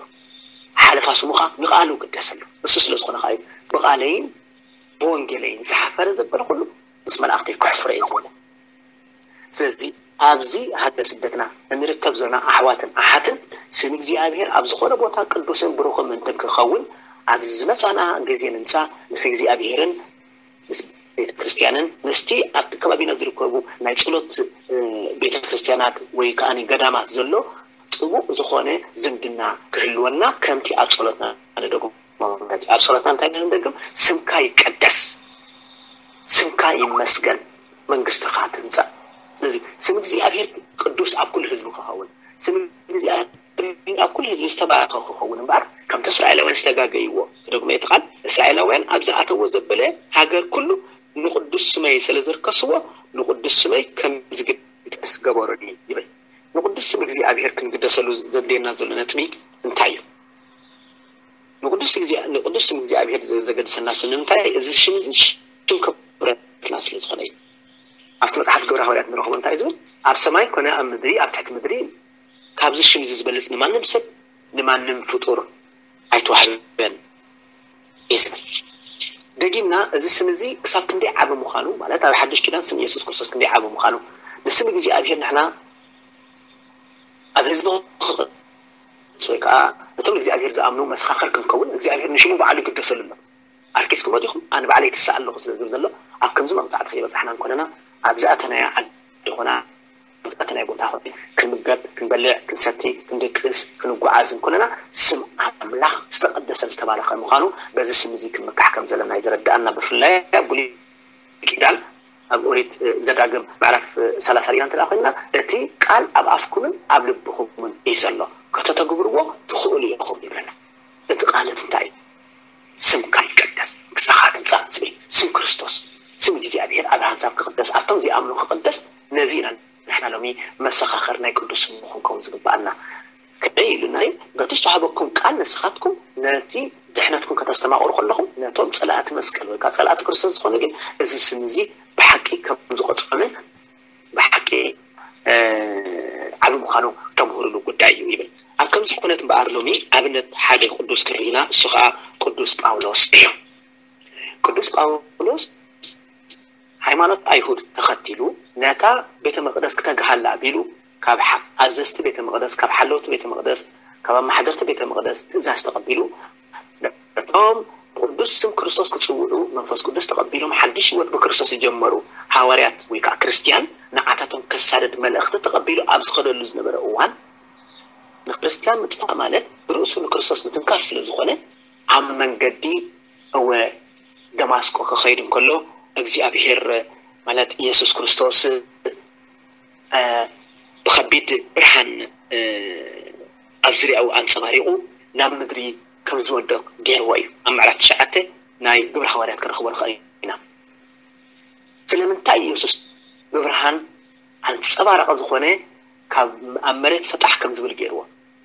ሓለፋ ስሙ ኸዓ ንቃሉ ይግደሰሉ። እሱ ስለ ዝኾነ ኸዓ እዩ ብቃለይን ብወንጌለይን ዝሓፈረ ዘበለ ኩሉ ምስ መላእኽተይ ከሕፍሮ እየ ዝበለ። ስለዚ ኣብዚ ሃገረ ስደትና እንርከብ ዘለና ኣሕዋትን ኣሓትን ስም እግዚኣብሔር ኣብ ዝኾነ ቦታ ቅዱስን ብሩኽን ምእንቲ ክኸውን ኣብዚ ዝመጻና ግዜ ንምጻ ምስ እግዚኣብሔርን ምስ ቤተ ክርስቲያንን ምስቲ ኣብቲ ከባቢና ዝርከቡ ናይ ጸሎት፣ እ፣ ቤተ ክርስቲያናት ወይ ከኣ ገዳማት ዘሎ ጥቡቕ ዝኾነ ዝምድና ክህልወና ከምቲ ኣብ ጸሎትና ንደግሞ ማለት እዩ። ኣብ ጸሎትና እንታይ ኢና ንደግም? ስምካ ይቀደስ፣ ስምካ ይመስገን፣ መንግስትኻ ትምጻእ። ስለዚ ስም እግዚኣብሔር ቅዱስ ኣብ ኩሉ ህዝቢ ክኸውን፣ ስም እግዚኣብሔር ኣብ ኩሉ ህዝቢ ዝተባረኸ ክኸውን እምበኣር፣ ከምቲ እስራኤላውያን ዝተጋገይዎ፣ ደግሞ እቲ ቃል፣ እስራኤላውያን ኣብ ዝኣተዎ ዘበለ ሃገር ኩሉ ንቕዱስ ስመይ ስለ ዘርከስዎ፣ ንቕዱስ ስመይ ከም ዝግደስ ገበሩኒ ይብል። ንቕዱስ ስም እግዚኣብሔር ክንግደሰሉ ዘድልየና ዘሎ ነጥቢ እንታይ እዩ? ንቅዱስ እግዚኣብ-፣ ንቅዱስ ስም እግዚኣብሔር ዘ-፣ ዘገድሰና ስለምንታይ? እዚ ሽም እዚ ሽም ክብረትና ስለ ዝኾነ እዩ። ኣብቲ መጽሓፍ ግብረ ሃዋርያት ንረኽቦ እንታይ ዝብል? ኣብ ሰማይ ኮነ ኣብ ምድሪ፣ ኣብ ትሕቲ ምድሪ፣ ካብዚ ሽም እዚ ዝበልጽ ንማንም ሰብ፣ ንማንም ፍጡር ኣይተዋህበን እዩ ዝብል። ደጊምና፣ እዚ ስም እዚ ክሳብ ክንደይ ዓቢ ምዃኑ፣ ማለት ኣብ ሓድሽ ኪዳን ስም ኢየሱስ ክርስቶስ ክንደይ ዓቢ ምዃኑ፣ ንስም እግዚኣብሔር ንሕና ኣብ ህዝቢ ክቕደስ ወይ ከዓ እቶም እግዚኣብሔር ዝኣምኑ መሰኻኽር ክንከውን እግዚኣብሔር ንሽሙ ባዕሉ ይግደሰሉ ኣሎ። ኣርኪስኩሞ ዲኹም? ኣነ ባዕለይ ይትስእ ኣለኹ ስለ ዝብል ዘሎ፣ ኣብ ከምዚ መቕጻዕቲ ከይበጻሕና እንኮለና፣ ኣብ ዝኣተናዮ ዓዲ ኾነ ኣብ ዝኣተናዮ ቦታ ኾነ ክንምገብ፣ ክንበልዕ፣ ክንሰቲ፣ ክንድቅስ፣ ክንጓዓዝ እንኮለና፣ ስም ኣምላኽ ዝተቐደሰን ዝተባረኸ ምዃኑ በዚ ስም እዚ ክንምካሕ ከም ዘለና እዩ ዘረድኣና። ብፍላይ ኣብ ብሉይ ኪዳን ኣብ ኦሪት፣ እ፣ ዘዳግም ምዕራፍ፣ እ፣ ሰላሳ ሪኢና እንተ ደኣ ኮይንና፣ እቲ ቃል ኣብ ኣፍኩምን ኣብ ልብኹምን እዩ ዘሎ፣ ከተተግብርዎ ትኽእሉ ኢኹም ይብለና። ቃለት እንታይ እዩ? ስምካ ይቀደስ፣ ግሳኻ ትምጻእ ዝብል ስም ክርስቶስ፣ ስም እግዚኣብሔር ኣብ ሓንሳብ ክቕደስ፣ ኣብቶም ዝኣምኑ ክቕደስ፣ ነዚ ኢና ንሕና ሎሚ መሰኻኽር ናይ ቅዱስ ስሙ ክንከውን ዝግብኣና። ከመይ ኢሉና እዩ? በቲ ዝተዋህበኩም ቃል ንስኻትኩም ነቲ ድሕነትኩም ከተስተማቕሩ ከለኹም፣ ነቶም ጸላእቲ መስቀል ወይ ከዓ ጸላእቲ ክርስቶስ ዝኾኑ ግን እዚ ስም እዚ ብሓቂ ከም ዝቐጽዖምን ብሓቂ ዓቢ ምዃኑ ተምህሩሉ ጉዳይ እዩ ይብል። ኣብ ከምዚ ኩነት እምበኣር ሎሚ ኣብነት ሓደ ቅዱስ ክርኢና፣ እሱ ከዓ ቅዱስ ጳውሎስ እዩ። ቅዱስ ጳውሎስ ሃይማኖት ኣይሁድ ተኸቲሉ ነታ ቤተ መቅደስ ክተግሃላ ቢሉ ካብ ኣዘዝቲ ቤተ መቅደስ፣ ካብ ሓለውቲ ቤተ መቅደስ፣ ካብ ኣማሓደርቲ ቤተ መቅደስ ትእዛዝ ተቐቢሉ ነቶም ቅዱስ ስም ክርስቶስ ክጽውዑ መንፈስ ቅዱስ ተቐቢሎም ሓድሽ ህይወት ብክርስቶስ ዝጀመሩ ሃዋርያት ወይ ከዓ ክርስትያን ንዓታቶም ከሳደድ መልእኽቲ ተቐቢሉ ኣብ ዝኸደሉ ዝነበረ እዋን ንክርስትያን ምጥፋእ ማለት ብርእሱ ንክርስቶስ ምትንካፍ ስለ ዝኾነ ኣብ መንገዲ እወ ደማስቆ ክኸይድ እንከሎ እግዚኣብሔር ማለት ኢየሱስ ክርስቶስ ብኸቢድ ብርሃን ኣብ ዙሪያኡ ኣንፀባሪቑ ናብ ምድሪ ከም ዝወድቕ ገይርዎ እዩ። ኣብ ምዕራፍ ትሽዓተ ናይ ግብረ ሃዋርያት ክንረኽቦ ንኽእል ኢና። ስለምንታይ ኢየሱስ ብብርሃን ኣንፀባራቂ ዝኾነ ካብ ኣብ መሬት ሰጣሕ ከም ዝብል ገይርዎ?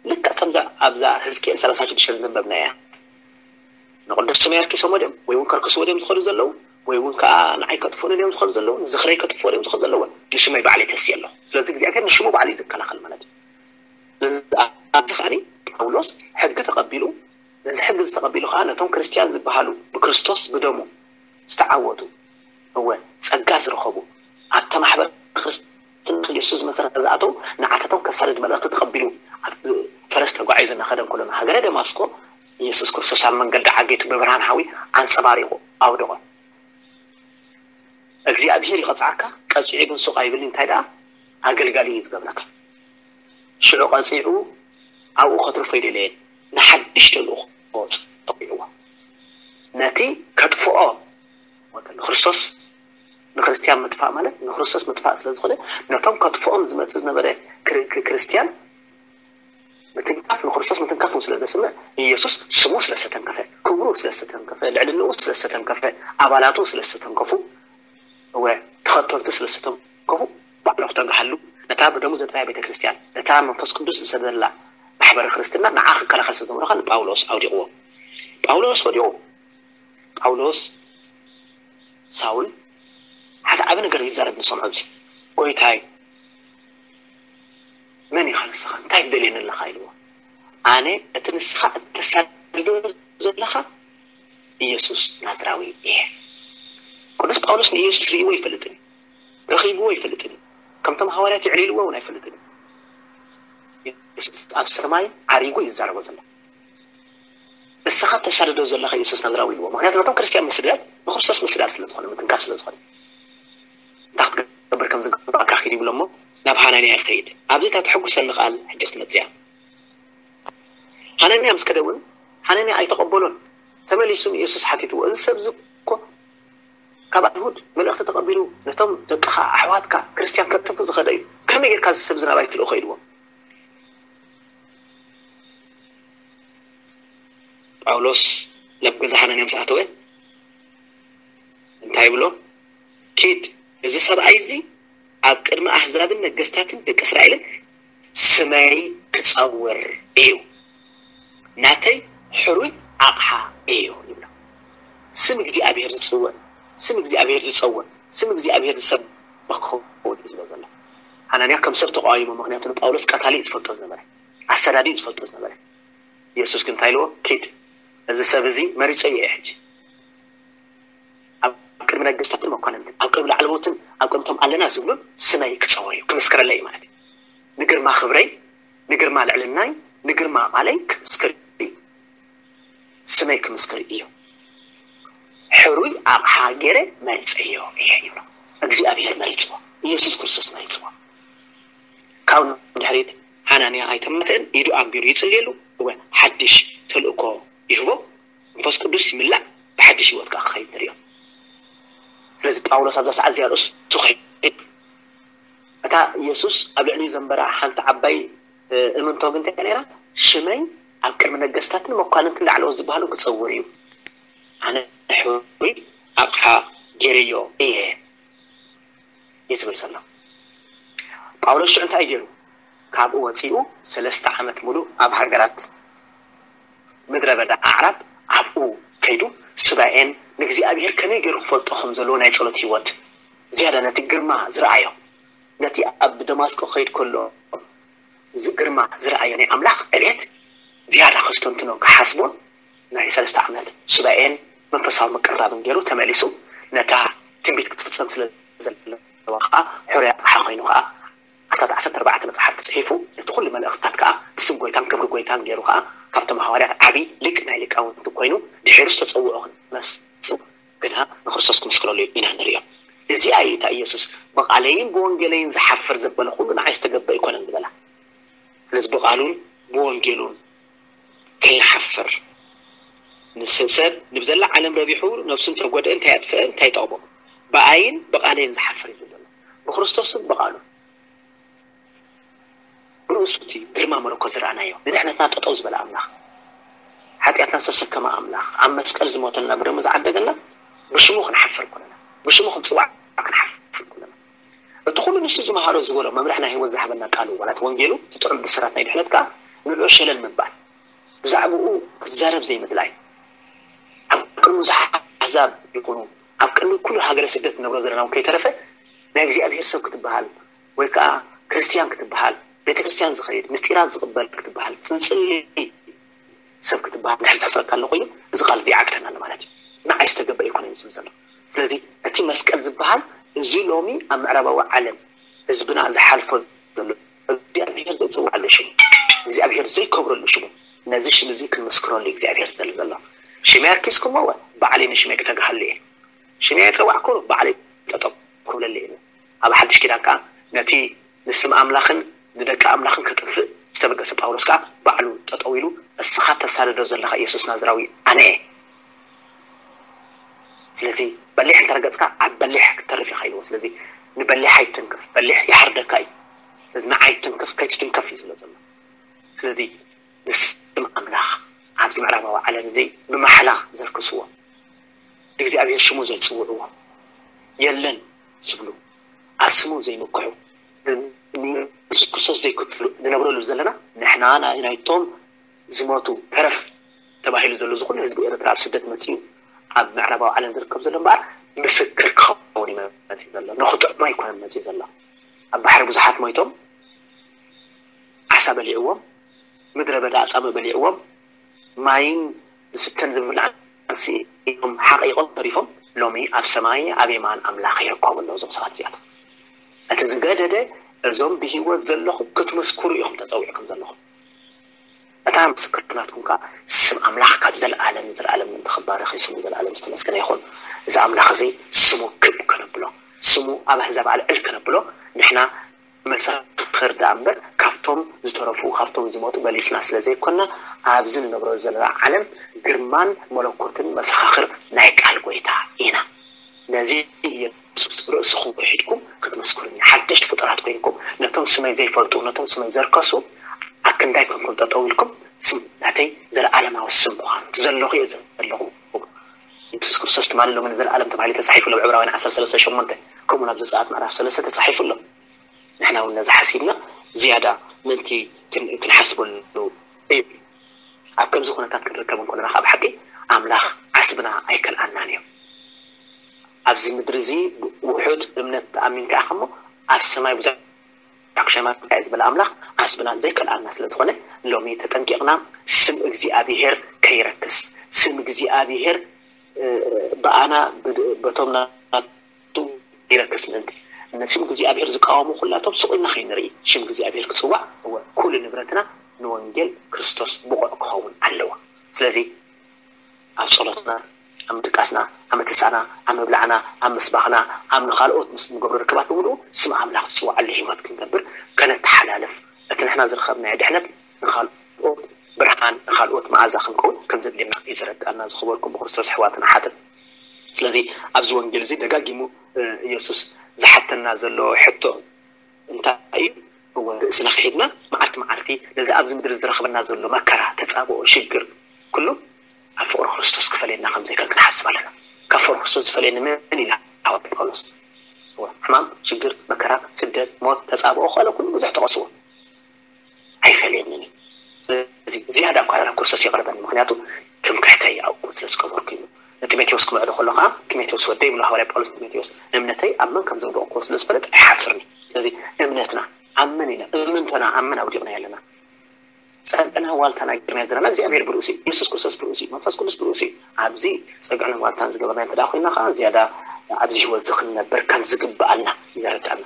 ልክዕ ከምዛ ኣብዛ ህዝቅኤል ሰላሳ ሽዱሽተ ዘንበብናያ ንቅዱስ ስመይ ኣርኪሶሞ ድዮም ወይ እውን ከርክስዎ ድዮም ዝኸዱ ዘለዉ ወይ እውን ከዓ ንዓይ ከጥፍኡኒ ድዮም ዝኸዱ ዘለዉ ንዝኽረይ ከጥፍዎ ድዮም ዝኸዱ ዘለዉ ንሽመይ ባዕለይ ከሲ ኣለኹ። ስለዚ እግዚኣብሔር ንሽሙ ባዕሉ እዩ ዝከላኸል ማለት እዩ። ኣብዚ ከዓኒ ጳውሎስ ሕጊ ተቐቢሉ ነዚ ሕጊ ዝተቐቢሉ ከዓ ነቶም ክርስትያን ዝበሃሉ ብክርስቶስ ብደሙ ዝተዓወቱ እወ ጸጋ ዝረኸቡ ኣብታ ማሕበር ክርስትና ኢየሱስ ዝመሰረተ ዝኣተው ንዓታቶም ከሳድድ መልእኽቲ ተቐቢሉ ኣብ ፈረስ ተጓዒዙ እናኸደ እንከሎ ሃገረ ደማስቆ ኢየሱስ ክርስቶስ ኣብ መንገዲ ዓጌቱ ብብርሃን ሓዊ ኣንጸባሪቑ ኣውደቖ። እግዚኣብሔር ይቐጽዓካ፣ ቀጺዑ ግን ሱቕ ኣይብል። እንታይ ደኣ ኣገልጋሊ እዩ ዝገብረካ። ሽዑ ቀጺዑ ኣብኡ ከትርፎ ኣይደለየን። ንሓድሽ ተልእኾ ጸዊዕዎ። ነቲ ከጥፍኦ ንክርስቶስ ንክርስትያን ምጥፋእ ማለት ንክርስቶስ ምጥፋእ ስለ ዝኾነ ነቶም ከጥፍኦም ዝመጽእ ዝነበረ ክርስትያን ምትንካፍ ንክርስቶስ ምትንካፍ ስለ ዘስምዕ ኢየሱስ ስሙ ስለ ዝተንከፈ ክብሩ ስለ ዝተንከፈ ልዕልንኡ ስለ ዝተንከፈ ኣባላቱ ስለ ዝተንከፉ እወ ተኸተልቱ ስለ ዝተንከፉ ባዕሉ ክተግሃሉ ነታ ብደሙ ዘጥረያ ቤተ ክርስትያን ነታ መንፈስ ቅዱስ ዝሰደላ ማሕበረ ክርስትና ንዓ ክከላኸል ስለ ዝነበረካ ንጳውሎስ ኣውዲቕዎ። ጳውሎስ ወዲቑ ጳውሎስ ሳውል ሓደ ዓቢ ነገር ይዛረብ ንሰምዖ። እዚ ጎይታይ መን ኢኻ ንስኻ እንታይ ትደልየኒ ኣለኻ ኢልዎ። ኣነ እቲ ንስኻ እተሳድዶ ዘለኻ ኢየሱስ ናዝራዊ እየ። ቅዱስ ጳውሎስ ንኢየሱስ ርእይዎ ኣይፈልጥን እዩ፣ ረኺብዎ ኣይፈልጥን እዩ፣ ከምቶም ሃዋርያት የዕሊልዎ እውን ኣይፈልጥን እዩ። ኢየሱስ ኣብ ሰማይ ዓሪጉ እዩ ዝዛረቦ ዘሎ። ንስኻ ተሳድዶ ዘለኻ ኢየሱስ ናዝራዊ ኢልዎ። ምክንያቱ ነቶም ክርስትያን ምስዳድ ንክርስቶስ ምስዳድ ስለ ዝኾነ ምትንካፍ ስለ ዝኾነ እንታይ ክትገብር ከም ዝግባእካ ኪድ ይብሎ እሞ ናብ ሃናንያ ይኸይድ። ኣብዚ እታ ተሐጉሰኒ ቃል ሕጂ ክትመጽእ እያ። ሃናንያ ምስ ከደ እውን ሃናንያ ኣይተቐበሎን። ተመሊሱ ንኢየሱስ ሓቲትዎ እዚ ሰብ እዚ እኮ ካብ ኣይሁድ መልእኽቲ ተቐቢሉ ነቶም ደቅኻ ኣሕዋትካ ክርስትያን ከጥፍ ዝኸደ እዩ። ከመይ ጌርካ እዚ ሰብ እዚ ናባይ ትልእኾ ኢልዎ። ጳውሎስ ናብ ገዛ ሓናንያ ምስ ኣተወ እንታይ ይብሎ? ኪድ እዚ ሰብኣይ እዚ ኣብ ቅድሚ ኣህዛብን ነገስታትን ደቂ እስራኤልን ስመይ ክጸውር እዩ፣ ናተይ ሕሩይ ኣቕሓ እዩ ይብሎ። ስም እግዚኣብሔር ዝጽውዕ ስም እግዚኣብሔር ዝጸውዕ ስም እግዚኣብሔር ዝሰብኽ ክኸውን እዩ ዝብሎ ዘሎ። ሓናንያ ከም ሰብ ተቃዋይሞ፣ ምክንያቱ ንጳውሎስ ቀታሊ እዩ ዝፈልጦ ዝነበረ፣ ኣሰዳዲ እዩ ዝፈልጦ ዝነበረ። ኢየሱስ ግን እንታይ ኢልዎ? ኪድ፣ እዚ ሰብ እዚ መሪጸዮ እየ ሕጂ ኣብ ቅድሚ ነገስታትን መኳንንትን ኣብ ቅድሚ ላዕለዎትን ኣብ ቅድሚቶም ኣለና ዝብሉን ስመይ ክጸውር እዩ፣ ክምስክረለይ እዩ ማለት እዩ። ንግርማ ክብረይ ንግርማ ልዕልናይ ንግርማ ቃለይ ክምስክር እዩ። ስመይ ክምስክር እዩ። ሕሩይ ኣቕሓ ገይረ መሪጸዮ እየ ይብሎ። እግዚኣብሔር መሪጽዎ፣ ኢየሱስ ክርስቶስ መሪጽዎ። ካብ ድሕሪት ሓናንያ ኣይተማትእን፣ ኢዱ ኣንቢሩ ይጽልየሉ፣ እወ ሓድሽ ተልእኮ ይህቦ፣ መንፈስ ቅዱስ ይምላእ፣ ብሓድሽ ህይወት ከዓ ክኸይድ ንሪኦ። ስለዚ ጳውሎስ ኣብዛ ሰዓት እዚኣ ርእሱ ኸይድ እታ ኢየሱስ ኣብ ልዕሊኡ ዘንበራ ሓንቲ ዓባይ እምንቶ ግን እንታይ ነራ ሽመይ ኣብ ቅድሚ ነገስታትን መኳንንትን ላዕለዎት ዝበሃሉ ክጸውር እዩ። ኣነ ሕሩይ ኣቕሓ ገይረዮ እየ እዩ ዝብል ዘሎ። ጳውሎስ ሽዑ እንታይ ገይሩ? ካብኡ ወፂኡ ሰለስተ ዓመት ሙሉእ ኣብ ሃገራት ምድረ በዳ ኣዕራብ ኣብኡ ከይዱ ስባኤን ንእግዚኣብሔር ከመይ ገይሩ ክፈልጦ ከም ዘለዎ ናይ ጸሎት ህይወት ዝያዳ ነቲ ግርማ ዝረኣዮ፣ ነቲ ኣብ ደማስቆ ከይድ ከሎ እዚ ግርማ ዝረኣዮ ናይ ኣምላኽ ዕቤት ዝያዳ ከስተንትኖ ክሓስቦን ናይ ሰለስተ ዓመት ስባኤን መንፈሳዊ ምቅርራብን ገይሩ ተመሊሱ ነታ ትንቢት ክትፍጸም ስለ ዘለዋ ከዓ ሕሩይ ኣቕሓ ኮይኑ ከዓ ኣስታት ዓሰርተ ኣርባዕተ መጽሓፍቲ ጽሒፉ ነቲ ኩሉ መልእኽትታት ከዓ ብስም ጎይታን ክብሪ ጎይታን ገይሩ ከዓ ካብቶም ሃዋርያት ዓቢ ሊቅ ናይ ሊቃውንቲ ኮይኑ ድሒሩ ዝተጸውዖ ክነሱ ግና ንክርስቶስ ክምስክረሉ ኢና ንርእዮ። እዚኣ እዩ እታ ኢየሱስ ብቓለይን ብወንጌለይን ዝሓፍር ዘበለ ኩሉ ንዓይ ዝተገበ ኣይኮነን ዝበላ። ስለዚ ብቓሉን ብወንጌሉን ከይሓፍር ንስ- ሰብ ንብዘላ ዓለም ረቢሑ ነብሱ እንተጎድአ እንታይ ኣጥፍአ እንታይ ጠቕሞ? ብኣይን ብቓለይን ዝሓፍር እዩ ዘሎ። ብክርስቶስን ብቓሉን ብርእሱ እቲ ግርማ መለኮት ዝረኣናዮ ንድሕነትና ጠጠው ዝበለ ኣምላኽ፣ ሓጢኣትና ዝተሰከመ ኣምላኽ፣ ኣብ መስቀል ዝሞተልና ብደሙ ዝዓደገና ብሽሙ ክንሓፍር ኩነና፣ ብሽሙ ክንፅዋዕ ክንሓፍር ኩነና። እቲ ኩሉ ንሱ ዝመሃሮ ዝበሎ መምርሒ ናይ ህይወት ዝሃበና ቃሉ ዋላ እቲ ወንጌሉ እቲ ጥዑም ብስራት ናይ ድሕነት ከዓ ንልዑ ሸለል ምባል ብዛዕባኡ ክትዛረብ ዘይምድላይ ኣብ ቅድሚ ብዙሓት ኣሕዛብ ይኹኑ ኣብ ቅድሚ ኩሉ ሃገረ ስደት ንነብሮ ዘለና እውን ከይተረፈ ናይ እግዚኣብሔር ሰብ ክትበሃል ወይ ከዓ ክርስትያን ክትበሃል ቤተክርስትያን ዝኸይድ ምስጢራት ዝቕበል ክትበሃል ዝፅሊ ሰብ ክትበሃል ድሕር ዘሕፍረካ ኣሎ ኮይኑ እዚ ቃል እዚ ይዓግተና ኣሎ ማለት እዩ። ንዓይ ዝተገበ ኣይኮነን ዝብል ዘሎ። ስለዚ እቲ መስቀል ዝበሃል እዚ ሎሚ ኣብ ምዕራባዊ ዓለም ህዝብና ዝሓልፎ ዘሎ እግዚኣብሔር ዘይፅውዓሉ ሽሙ እግዚኣብሔር ዘይከብረሉ ሽሙ ነዚ ሽም እዚ ክንምስክረሉ እግዚኣብሔር ዝደሊ ዘሎ ሽመይ ኣርኪስኩሞ ወ ባዕለይ ንሽመይ ክተግሃሉ እየ ሽመይ ኣይፀዋዕኩ ባዕለይ ጠጠው ክብለሉ እየ ኣብ ሓድሽ ኪዳን ከዓ ነቲ ንስም ኣምላኽን ንደቂ ኣምላኽን ከጥፍእ ዝተበገሰ ጳውሎስ ከዓ ባዕሉ ጠጠው ኢሉ እስኻ ተሳድዶ ዘለኻ ኢየሱስ ናዝራዊ ኣነ እየ ስለዚ በሊሕ እንተረገፅካ ኣብ በሊሕ ክትተርፍ ኢኻ ኢልዎ ስለዚ ንበሊሕ ኣይትንክፍ በሊሕ ይሓርደካ እዩ እዚ ንዓይ ትንክፍ ከይትትንከፍ እዩ ዝብሎ ዘሎ ስለዚ ንስም ኣምላኽ ኣብዚ ምዕራባዊ ዓለም እዚ ብማሕላ ዘርክስዎ እግዚኣብሔር ሽሙ ዘይፅውዕዎ የለን ዝብሉ ኣብ ስሙ ዘይምክሑ ንየሱስ ክርስቶስ ዘይክትሉ ንነብረሉ ዘለና ንሕና ናይቶም ዝሞቱ ተረፍ ተባሂሉ ዘሎ ዝኩሉ ህዝቢ ኤርትራ ኣብ ስደት መፅኡ ኣብ ምዕራባዊ ዓለም ዝርከብ ዘሎ እምበኣር ምስክር ክኸውን እዩ መፅኡ ዘሎ ንክጥዕሞ ኣይኮነን መፅኡ ዘሎ ኣብ ባሕሪ ብዙሓት ሞይቶም ዓሳ በሊዕዎም ምድረ በዳ ኣፃብእ በሊዕዎም ማይን ዝስተን ዝብላዕን ስኢኖም ሓቒቖም ተሪፎም ሎሚ ኣብ ሰማይ ኣብ የማን ኣምላኽ ይርከቡ ኣለዉ እዞም ሰባት እዚኣቶም እቲ ዝገደደ እዞም ብሂወት ዘለኹም ክትምስክሩ ኢኹም ተፀዊዕኩም ዘለኹም እታ ምስክርናትኩም ከዓ ስም ኣምላኽ ካብ ዘለኣለም ዘለኣለም ምእንቲ ክባረኽ ስሙ ዘለኣለም ዝተመስገነ ይኹን እዚ ኣምላኽ እዚ ስሙ ክብ ከነብሎ ስሙ ኣብ ኣህዛብ ኣልዕል ከነብሎ ንሕና መሰክር ደኣ እምበር ካብቶም ዝተረፉ ካብቶም ዝሞቱ በሊፅና ስለ ዘይኮና ኣብዚ ንነብረሉ ዘለና ዓለም ግርማን መለኮትን መሰኻኽር ናይ ቃል ጎይታ ኢና ነዚ ኢየሱስ ርእስኹም ክሒድኩም ክትምስክሩኒ ሓደሽቲ ፍጡራት ኮይንኩም ነቶም ስመይ ዘይፈልጡ ነቶም ስመይ ዘርከሱ ኣክንዳይ ኮንኩም ጠጠው ኢልኩም ስም ናተይ ዘለዓለማዊ ስም ምዃኑ እቲ ዘለኹ እየ ዘለኹ ኢየሱስ ክርስቶስ ትማሊ ሎሚ ንዘለዓለም ተባሂሉ ተፃሒፉ ኣሎ ዕብራውያን ዓሰርተ ሰለስተ ሸሞንተ ከምኡ ናብ ዘፀኣት ምዕራፍ ሰለስተ ተፃሒፉ ኣሎ ንሕና እውን ነዚ ሓሲብና ዝያዳ ምእንቲ ክንሓስበሉ እዩ ኣብ ከምዚ ኩነታት ክንርከብ እንኮለና ካብ ሓቂ ኣምላኽ ዓስብና ኣይከልኣናን እዩ ኣብዚ ምድሪ እዚ ውሑድ እምነት ተኣሚንካ ኢኻ እሞ ኣብ ሰማይ ብዙሕ ክሸማት እንታይ ዝበለ ኣምላኽ ዓስብና ዘይከልኣና ስለ ዝኾነ ሎሚ ተጠንቂቕና ስም እግዚኣብሄር ከይረክስ ስም እግዚኣብሄር ብኣና በቶም ናቱ ይረክስ ምእንቲ ነቲ ስም እግዚኣብሔር ዝቃወሙ ኩላቶም ስቕ ኢልና ከይንርኢ ሽም እግዚኣብሔር ክጽዋዕ እወ ኩሉ ንብረትና ንወንጌል ክርስቶስ ብቑዕ ክኸውን ኣለዎ ስለዚ ኣብ ጸሎትና ኣብ ምድቃስና ኣብ ምትሳእና ኣብ ምብላዕና ኣብ ምስባኽና ኣብ ንኻልኦት ምስ ንገብሮ ርክባት ብምልኡ ስም ኣምላኽ ዝጽዋዓሉ ህይወት ክንገብር ከነተሓላልፍ እቲ ንሕና ዝረኸብናዮ ድሕነት ንኻልኦት ብርሃን ንኻልኦት መኣዛ ክንከውን ከም ዘድልየና እዩ ዘረድኣና ዝኸበርኩም ብክርስቶስ ኣሕዋትን ኣሓትን ስለዚ ኣብዚ ወንጌል እዚ ደጋጊሙ ኢየሱስ ዝሓተና ዘሎ ሕቶ እንታይ እዩ እወ ርእስና ክሒድና መዓልቲ መዓልቲ ነዚ ኣብዚ ምድሪ ዝረኽበና ዘሎ መከራ፣ ተጻብኦ፣ ሽግር ኩሉ ኣብ ፍቕሪ ክርስቶስ ክፈለየና ከም ዘይክእል ክንሓስብ ኣለና። ካብ ፍቕሪ ክርስቶስ ዝፈለየኒ መን ኢላ ሃዋርያ ጳውሎስ። እወ ሕማም፣ ሽግር፣ መከራ፣ ስደት፣ ሞት፣ ተጻብኦ፣ ካልእ ኩሉ ብዙሕ ተቐስዎ ኣይፈለየንን እዩ። ስለዚ ዝያዳ እኳ ናብ ክርስቶስ ይቐርበኒ፣ ምክንያቱ ትምክሕተይ ኣብኡ ስለ ዝገበርኩ እዩ። ንጢሞቴዎስ ክምዕዶ ከሎ ከዓ ጢሞቴዎስ ወደይ ይብሎ ሃዋርያ ጳውሎስ ጢሞቴዎስ፣ እምነተይ ኣብ መን ከም ዘውደቕኩዎ ስለ ዝፈለጥ ኣይሓፍርን እዩ። ስለዚ እምነትና ኣብ መን ኢና፣ እምንቶና ኣብ መን ኣውዲቕና ኣለና? ጸግዕና ዋልታና ጌርና ዘለና እግዚኣብሔር ብርእሲ እዩ። የሱስ ክርስቶስ ብርእሲ እዩ። መንፈስ ቅዱስ ብርእሲ እዩ። ኣብዚ ጸግዕና ዋልታን ዝገበርና እንተ ደኣ ኮይና ከዓ ዝያዳ ኣብዚ ህይወት እዚ ክንነብር ከም ዝግብኣልና እዩ ዘረድኣና።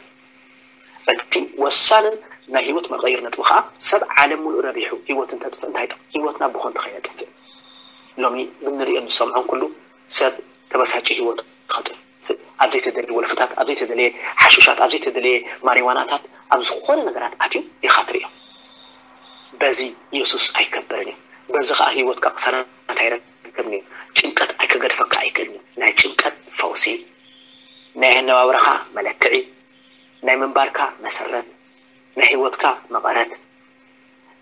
እቲ ወሳንን ናይ ህይወት መቐይር ነጥቢ ከዓ ሰብ ዓለም ሙሉእ ረቢሑ ህይወት እንተጥፍእ እንታይ ጥቕሚ? ህይወትና ብኾንቱ ከይነጥፍእ። ሎሚ ብንሪኦ ንሰምዖን ኩሉ ሰብ ተበሳጭ ህይወት ከጥፍእ ኣብ ዘይተደለየ ወልፍታት፣ ኣብ ዘይተደለየ ሓሹሻት፣ ኣብ ዘይተደለየ ማሪዋናታት፣ ኣብ ዝኾነ ነገራት ኣትዩ ኢኻ ትሪኦ። በዚ የሱስ ኣይከብርን እዩ። በዚ ከዓ ህይወትካ ቅሳነት ኣይረክብን እዩ። ጭንቀት ኣይከገድፈካ ኣይክእልን እዩ። ናይ ጭንቀት ፈውሲ፣ ናይ ኣነባብራኻ መለክዒ፣ ናይ ምንባርካ መሰረት፣ ናይ ህይወትካ መቐረት፣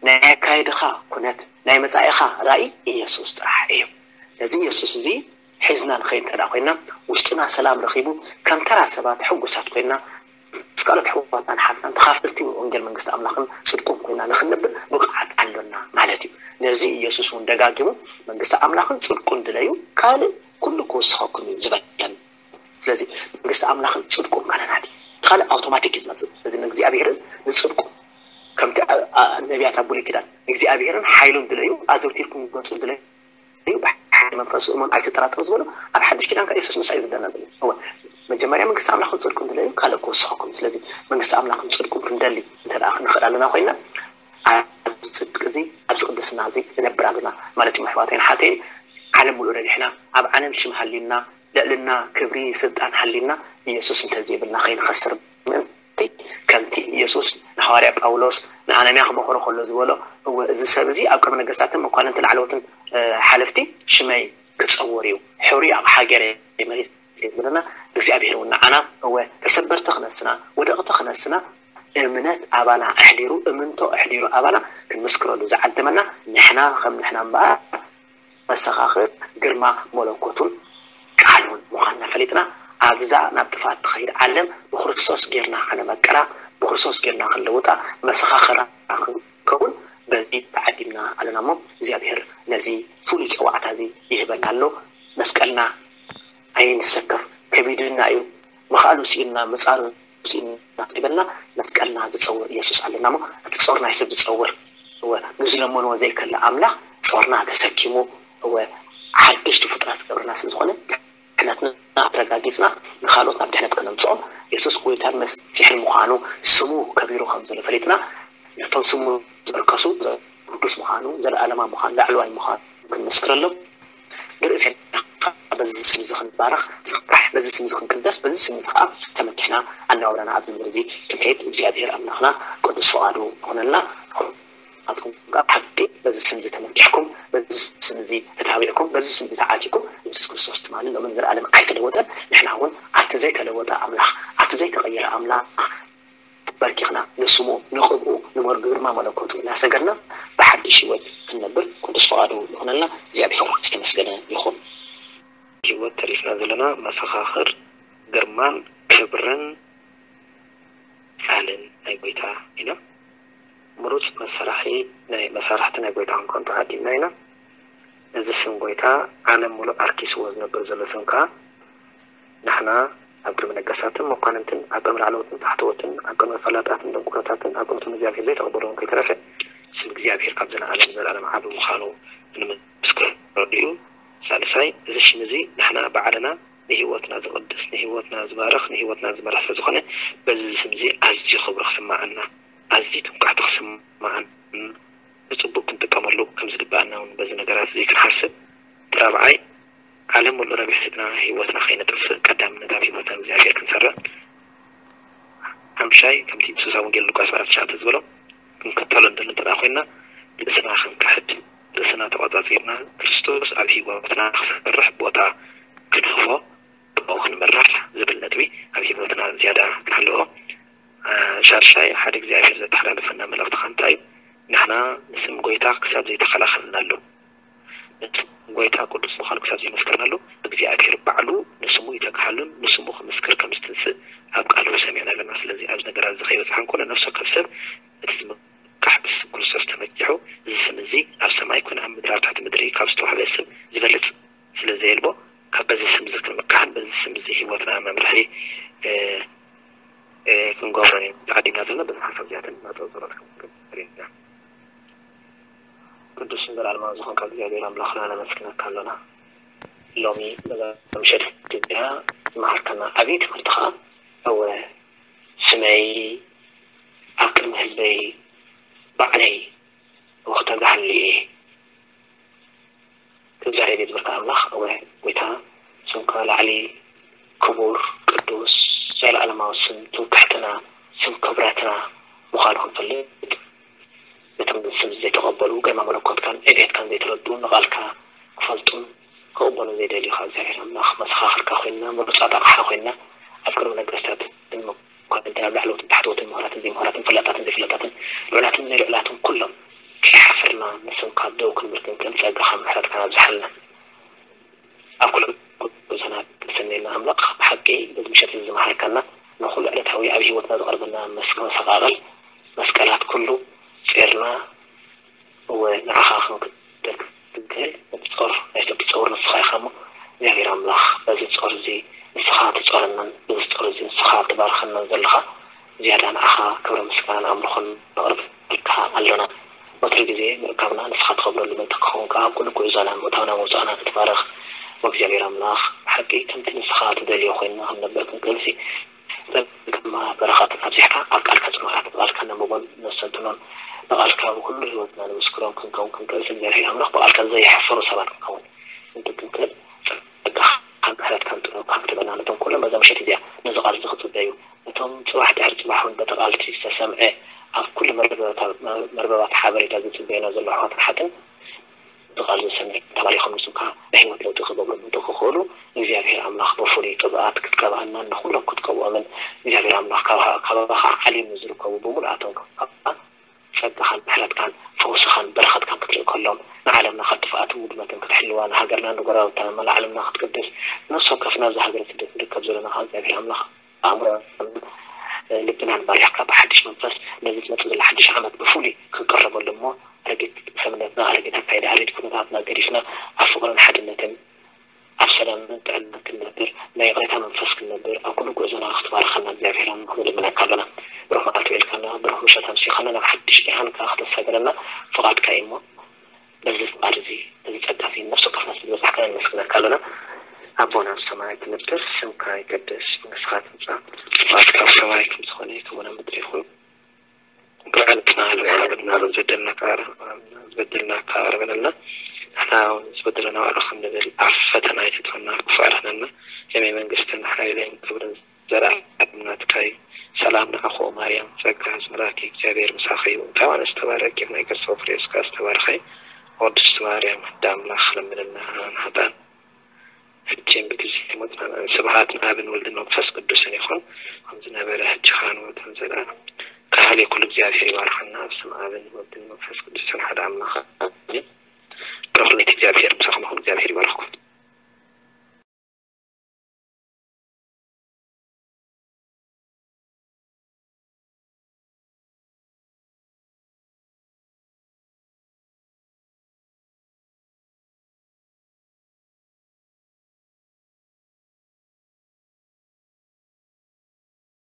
ናይ ኣካይድኻ ኩነት፣ ናይ መጻኢኻ ራእይ ኢየሱስ ጥራሕ እዩ። ነዚ ኢየሱስ እዚ ሒዝና ንኸይድ እንተ ደኣ ኮይና፣ ውሽጥና ሰላም ረኺቡ፣ ከም ተራ ሰባት ሕጉሳት ኮይና፣ ምስ ካልኦት ኣሕዋትናን ኣሓትናን ተኻፈልቲ ወንጌል መንግስቲ ኣምላኽን ጽድቁን ኮይና ንኽንነብር ብቕዓት ኣሎና ማለት እዩ። ነዚ ኢየሱስ እውን ደጋጊሙ፣ መንግስቲ ኣምላኽን ጽድቁን ድለዩ፣ ካልእ ኩሉ ክውስኸኩም እዩ ዝበለን። ስለዚ መንግስቲ ኣምላኽን ጽድቁን ካህናት እቲ ካልእ ኣውቶማቲክ እዩ ዝመጽእ። ስለዚ ንእግዚኣብሔርን ንጽድቁ ከምቲ ኣ- ኣ- ነቢያት ኣብ ብሉይ ኪዳን እግዚኣብሔርን ሓይሉን ድለዩ ኣዘውቲርኩም ግበጹ ድለዩ ብሓይሊ መንፈሱ እመኑ ኣይትጠራጠሩ ዝበሎ ኣብ ሓድሽ ኪዳን ከኣ የሱስ ምሳይ ዝደና ዘሎ እወ መጀመርያ መንግስቲ ኣምላኽን ጽድቁን ድለዩ ካልእ ክወስኸኩም። ስለዚ መንግስቲ ኣምላኽን ጽድቁን ክንደሊ እንተ ደኣ ክንኽእል ኣለና ኮይና ኣብዚ ጽድቂ እዚ ኣብዚ ቅድስና እዚ ንነብር ኣለና ማለት እዩ። ኣሕዋተይን ሓተይን ዓለም ሙሉእ ረቢሕና ኣብ ዓለም ሽም ሃልዩና ልዕልና፣ ክብሪ፣ ስልጣን ሃልዩና ኢየሱስ እንተዘይብልና ከይንኸስር ምእንቲ ከምቲ ኢየሱስ ንሃዋርያ ጳውሎስ ንኣናንያ ክመኽሮ ከሎ ዝበሎ እወ እዚ ሰብ እዚ ኣብ ቅድሚ ነገስታትን መኳንንትን ላዕለዎትን ሓለፍቲ ሽመይ ክጸውር እዩ። ሕሩይ ኣብ ሃገረ መሬት ዝብለና እግዚኣብሔር እውን ንዓና እወ ተሰበርቲ ክነስና ወደቕቲ ክነስና እምነት ኣባና ኣሕዲሩ እምንቶ ኣሕዲሩ ኣባና ክንምስክረሉ ዝዓደመና ንሕና ከም ንሕና እምበኣር መሰኻኽር ግርማ መለኮቱን ቃሉን ምዃንና ፈሊጥና ኣብዛ ናብ ጥፋት ትኸይድ ዓለም ብክርስቶስ ጌርና ከነመቅራ ብክርስቶስ ጌርና ክንልውጣ መሰኻኽራ ክንከውን በዚ ተዓዲምና ኣለና እሞ እግዚኣብሔር ነዚ ፍሉይ ፀዋዕታ እዚ ይህበና ኣሎ። መስቀልና ኣይንሰከፍ ከቢድና እዩ ምኽኣሉ ስኢንና ምፃሩ ስኢንና ከይበልና መስቀልና ዝፀውር ኢየሱስ ኣለና እሞ እቲ ፆር ናይ ሰብ ዝፀውር እወ ንዝለመንዎ ዘይከለ ኣምላኽ ፆርና ተሰኪሙ እወ ሓደሽቲ ፍጡራት ዝገብረና ስለ ዝኾነ ድሕነትና ኣረጋጊፅና ንኻልኦት ናብ ድሕነት ከነምፅኦም የሱስ ጎይታን መሲሕን ምዃኑ ስሙ ከቢሩ ከም ዘሎ ፈሊጥና ነቶም ስሙ ዘርከሱ ቅዱስ ምዃኑ ዘለኣለማ ምዃኑ ላዕለዋይ ምዃኑ ክንምስክረሎም ብርእስና በዚ ስም እዚ ክንባረኽ፣ ክንፍራሕ፣ በዚ ስም እዚ ክንቅደስ፣ በዚ ስም እዚ ከዓ ተመኪሕና ኣነባብራና ኣብዚ ምድሪ እዚ ክንከይድ እግዚኣብሔር ኣምላኽና ቅዱስ ፍቓዱ ይኹነልና። ንስኻትኩም ከዓ ብሓቂ በዚ ስም እዚ ተመኪሕኩም፣ በዚ ስም እዚ ተታቢዕኩም፣ በዚ ስም እዚ ተዓቲኩም፣ የሱስ ክርስቶስ ትማልን ሎምን ዘለኣለም ኣይተለወጠን። ንሕና እውን ኣብቲ ዘይተለወጠ ኣምላኽ፣ ኣብቲ ዘይተቐየረ ኣምላኽ በርኪኽና ንስሙ ንቕብኡ ንመር ግርማ መለኮቱ እናሰገድና ብሓድሽ ህይወት ክንነብር ቅዱስ ፍቓዱ ይኹነልና። እግዚኣብሔር ዝተመስገነ ይኹን። ህይወት ተሪፍና ዘለና መሰኻኽር ግርማን ክብርን ቃልን ናይ ጎይታ ኢና። ምሩፅ መሳርሒ ናይ መሳርሕቲ ናይ ጎይታ ክንኮን ተዓዲምና ኢና። እዚ ስም ጎይታ ዓለም ሙሉእ ኣርኪስዎ ዝነብር ዘሎ ስም ከዓ ንሕና ኣብ ቅድሚ ነገስታትን መኳንንትን ኣብ ቅድሚ ላዕለዎትን ታሕተዎትን ኣብ ቅድሚ ፈላጣትን ደንቆሮታትን ኣብ ቅድሚ እቶም እግዚኣብሔር ዘይተቐበልዎም ከይተረፈ ስም እግዚኣብሔር ካብ ዘለኣለም ንዘለኣለም ዓቢ ምዃኑ ንምስክረሉ እዩ። ሳልሳይ እዚ ሽም እዚ ንሕና ባዕልና ንህይወትና ዝቕድስ ንህይወትና ዝባርኽ ንህይወትና ዝመርሕ ስለዝኾነ በዚ ስም እዚ ኣዝዩ ክብሪ ክስምዓና ኣዝዩ ትምክሕቲ ክስምዓና ንፅቡቅ ክንጥቀመሉ ከምዝግበኣና እውን በዚ ነገራት እዚ ክንሓስብ እቲ ራብዓይ ዓለም ሙሉእ ረቢሕና ህይወትና ከይነጥፍእ ቀዳምነት ኣብ ህይወትና እግዚኣብሔር ክንሰርዕ ሓምሻይ ከምቲ ኢየሱስ ኣብ ወንጌል ሉቃስ ምዕራፍ ትሽዓተ ዝበሎ ክንክተሎ እንደሊ እንተ ኮይና ርእስና ክንክሕድ ርእስና ተቆጻጺርና ክርስቶስ ኣብ ህይወትና ክሰርሕ ቦታ ክንህቦ ብኡ ክንምራሕ ዝብል ነጥቢ ኣብ ህይወትና ዝያዳ ክንሃልኦ ሻርሻይ ሓደ እግዚኣብሔር ዘተሓላለፈና መልእኽቲ እንታይ እዩ? ንሕና ንስም ጎይታ ክሳብ ዘይተኸላኸልና ኣሎ፣ እቲ ጎይታ ቅዱስ ምዃኑ ክሳብ ዘይመስከርና ኣሎ፣ እግዚኣብሔር ባዕሉ ንስሙ ይተግሃሉን ንስሙ ክምስክር ከም ዝትንስእ ኣብ ቃሉ ሰሚዕና ኣለና። ስለዚ ኣብዚ ነገራት እዚ ከይበፅሐን ኮነ ነፍሲ ወከፍ ሰብ እቲ ዝምካሕ ብስም ክርስቶስ ተመኪሑ እዚ ስም እዚ ኣብ ሰማይ ኮነ ኣብ ምድሪ ኣብ ትሕቲ ምድሪ ካብ ዝተዋህበ ስም ዝበልፅ ስለ ዘየልቦ ካብ በዚ ስም እዚ ክንምካሕን በዚ ስም እዚ ህይወትና መምርሒ ክንገብሮን ኢና ተዓዲምና ዘለና። በዚ ሓሳብ እዚኣትን ናፀው ጸሎት ክንገብር ኢና። ቅዱስን ዘላለማዊ ዝኾንካ እግዚኣብሔር ኣምላኽና ነመስግነካ ኣሎና። ሎሚ በዛ ምሸት እዚኣ ዝመሃርከና ዓብዪ ትምህርቲ ኸዓ እወ ስመይ ኣብ ቅድሚ ህዝበይ ባዕለይ ወክተግሃሉ እየ። እግዚኣብሔር የክብረካ ኣምላኽ እወ ጎይታ ስምካ ላዕሊ ክቡር ቅዱስ ዘለኣለማዊ ስም ትምክሕትና ስም ክብረትና ምዃኑ ክንፈልጥ ነቶም ስም ዘይተቐበሉ ግርማ መለኮትካን ዕብየትካን ዘይተረድኡ ንቓልካ ክፈልጡን ክቕበሉን ዘይደልዩ ካብ እግዚኣብሔር ኣምላኽ መሰኻኽርካ ኮይንና ምሩፃት ኣቕሓ ኮይንና ኣብ ቅድሚ ነገስታትን መኳንንትን ኣብ ላዕለዎትን ታሕተዎትን ምሁራትን ዘይምሁራትን ፈላጣትን ዘይፈላጣትን ልዑላትን ዘይልዑላትን ኩሎም ከይሓፈርና ንስምካ ደው ክንብል ክንክእል ጸጋኻ ምሕረትካን ኣብዝሓልና። ኣብ ኩሉ ጉዕዞና ቅድሰና ኣምላኽ ብሓቂ በዚ ምሸት እዚ ዝመሃርካና ንኹሉ ዕለታዊ ኣብ ህይወትና ዝቐርበና መስ- መሰቓቕል መስቀላት ኩሉ ጼርና እወ ንዓኻ ክንክደል ክትግህል እቲ ጾር ናይ ሰብ ጸውር ንስኻ ኢኻ እሞ እግዚኣብሔር ኣምላኽ በዚ ጾር እዚ ንስኻ ትጾረናን በዚ ጾር እዚ ንስኻ ትባርኸናን ዘለኻ ዝያዳ ንዓኻ ክብሪ ምስጋናን ኣምልኾን ነቕርበልካ ኣሎና። ወትሩ ግዜ ምእካብና ንስኻ ትኸብረሉ ምእንቲ ክኸውን ከኣ ኣብ ኩሉ ጉዕዞና ምእታውና መውጻእና ክትባረኽ ወእግዚኣብሔር ኣምላኽ ብሓቂ ከምቲ ንስኻ ትደልዮ ኮይንና ክንነብር ክንክእልሲ ጸጋኻ በረኸት ኣብዚሕካ ኣብ ቃልካ ጽኑዓት ብቃልካ ነንብቦን ነስተንትኖን ብቃልካ ብኩሉ ህይወትና ንምስክሮን ክንከውን ክንክእልሲ እግዚኣብሔር ኣምላኽ ብቃልካ ዘይሕፈሩ ሰባት ክንከውን እንተ ክንክእል ጸጋኻ ምሕረትካን ጥበብካን ክትበና ነቶም ኩሎም በዛ ምሸት እዚኣ ነዚ ቃል እዚ ክጽበዩ እቶም ጽባሕ ድሕሪ ጽባሕ እውን በቲ ቃል እቲ ዝተሰምዐ ኣብ ኩሉ መርበባት ሓበሬታ ዝጽበዩና ዘለዉ ኣሕዋትን ኣሓትን እቲ ቃል እዚ ሰሚዖም ተባሪኾም ንስምካ ናይ ህይወት ለውጢ ክገብሩ ምእንቲ ክኽእሉ እግዚኣብሔር ኣምላኽ ብፍሉይ ቅብኣት ክትቀብኣናን ንኹሎም ክትቀብኦምን እግዚኣብሔር ኣምላኽ ካባኻ ዓሊም ንዝርከቡ ብምሉኣቶም ከኣ ጸጋኻን ምሕረትካን ፈውስኻን በረኸትካን ክትልእከሎም ንዓለምና ካብ ጥፍኣትን ውድመትን ክትሕልዋ ንሃገርናን ንጎረባብትናን መላእ ዓለምና ክትቅድስ ነፍሲ ወከፍና ኣብዚ ሃገረ ስደት ንርከብ ዘለና ከኣ እግዚኣብሔር ኣምላኽ ኣእምሮን ልብናን ባሪኽካ ብሓድሽ መንፈስ ነዚ ዝመጽእ ዘሎ ሓድሽ ዓመት ብፍሉይ ክንቅረበሉ እሞ ኣረጊት ሰብነትና ኣረጊት ኣካይዳ ኣረጊት ኩነታትና ገዲፍና ኣብ ፍቕርን ሓድነትን ኣብ ሰላምን ጥዕናን ክንነብር ናይ ይቕሬታ መንፈስ ክንነብር ኣብ ኩሉ ጉዕዞና ክትባርኸና እግዚኣብሔር ኣምላኽ ንልምነካ ኣለና። ብሩኽ መዓልቲ ውዒልካና ብሩኽ ምሸት ኣምሲኻና ናብ ሓድሽ ብርሃን ከኣ ክተሳግረና ፍቓድካ እዩ እሞ በዚ ፍቓድ እዚ በዚ ጸጋ እዚ ነፍሲ ወከፍና ስለ ዝበጻሕካና ነመስግነካ ኣለና። ኣቦና ኣብ ሰማይ ትነብር፣ ስምካ ይቀደስ፣ መንግስትካ ትምጻእ፣ ፍቓድካ ኣብ ሰማይ ከም ዝኾነ ከምኡ ኣብ ምድሪ ይኹን። ብዕለትና ልዕልና በደልና ዝበደልና ከኣ ርሕቕ በለና፣ ዝበደልና ከኣ ይቕረ በለና። ንሕና እውን ዝበደለና ባዕሉ ከም ንብል ኣብ ፈተና ኣይተእትወና፣ ክፉእ ኣድሕነና። የመይ መንግስትን ሓይልን ክብርን ዘልኣለም ናትካ እዩ። ሰላም ንዓኹ ማርያም፣ ጸጋ ዝመልኣኪ እግዚኣብሔር ምሳኺ እዩ። እንታይ ዋንስ ዝተባረኪ ናይ ከርሰ ፍሬ ስጋ ዝተባረኸ እዩ። ቅድስት ማርያም ኣደ ኣምላኽ ለምንልና ንሓጣን ሕጂን ብግዜ ሞትና። ስብሐት ንኣብን ወልድን መንፈስ ቅዱስን ይኹን፣ ከም ዝነበረ ሕጂ ኻን ወትን ዘላ ካህል የኩሉ እግዚኣብሔር ይባርኸና። ኣብ ስም ኣብን ወልድን መንፈስ ቅዱስን ሓደ ኣምላኽ ኣሜን። በረኸት እግዚኣብሔር ምሳኹም ይኹን። እግዚኣብሔር ይባርኽኩም።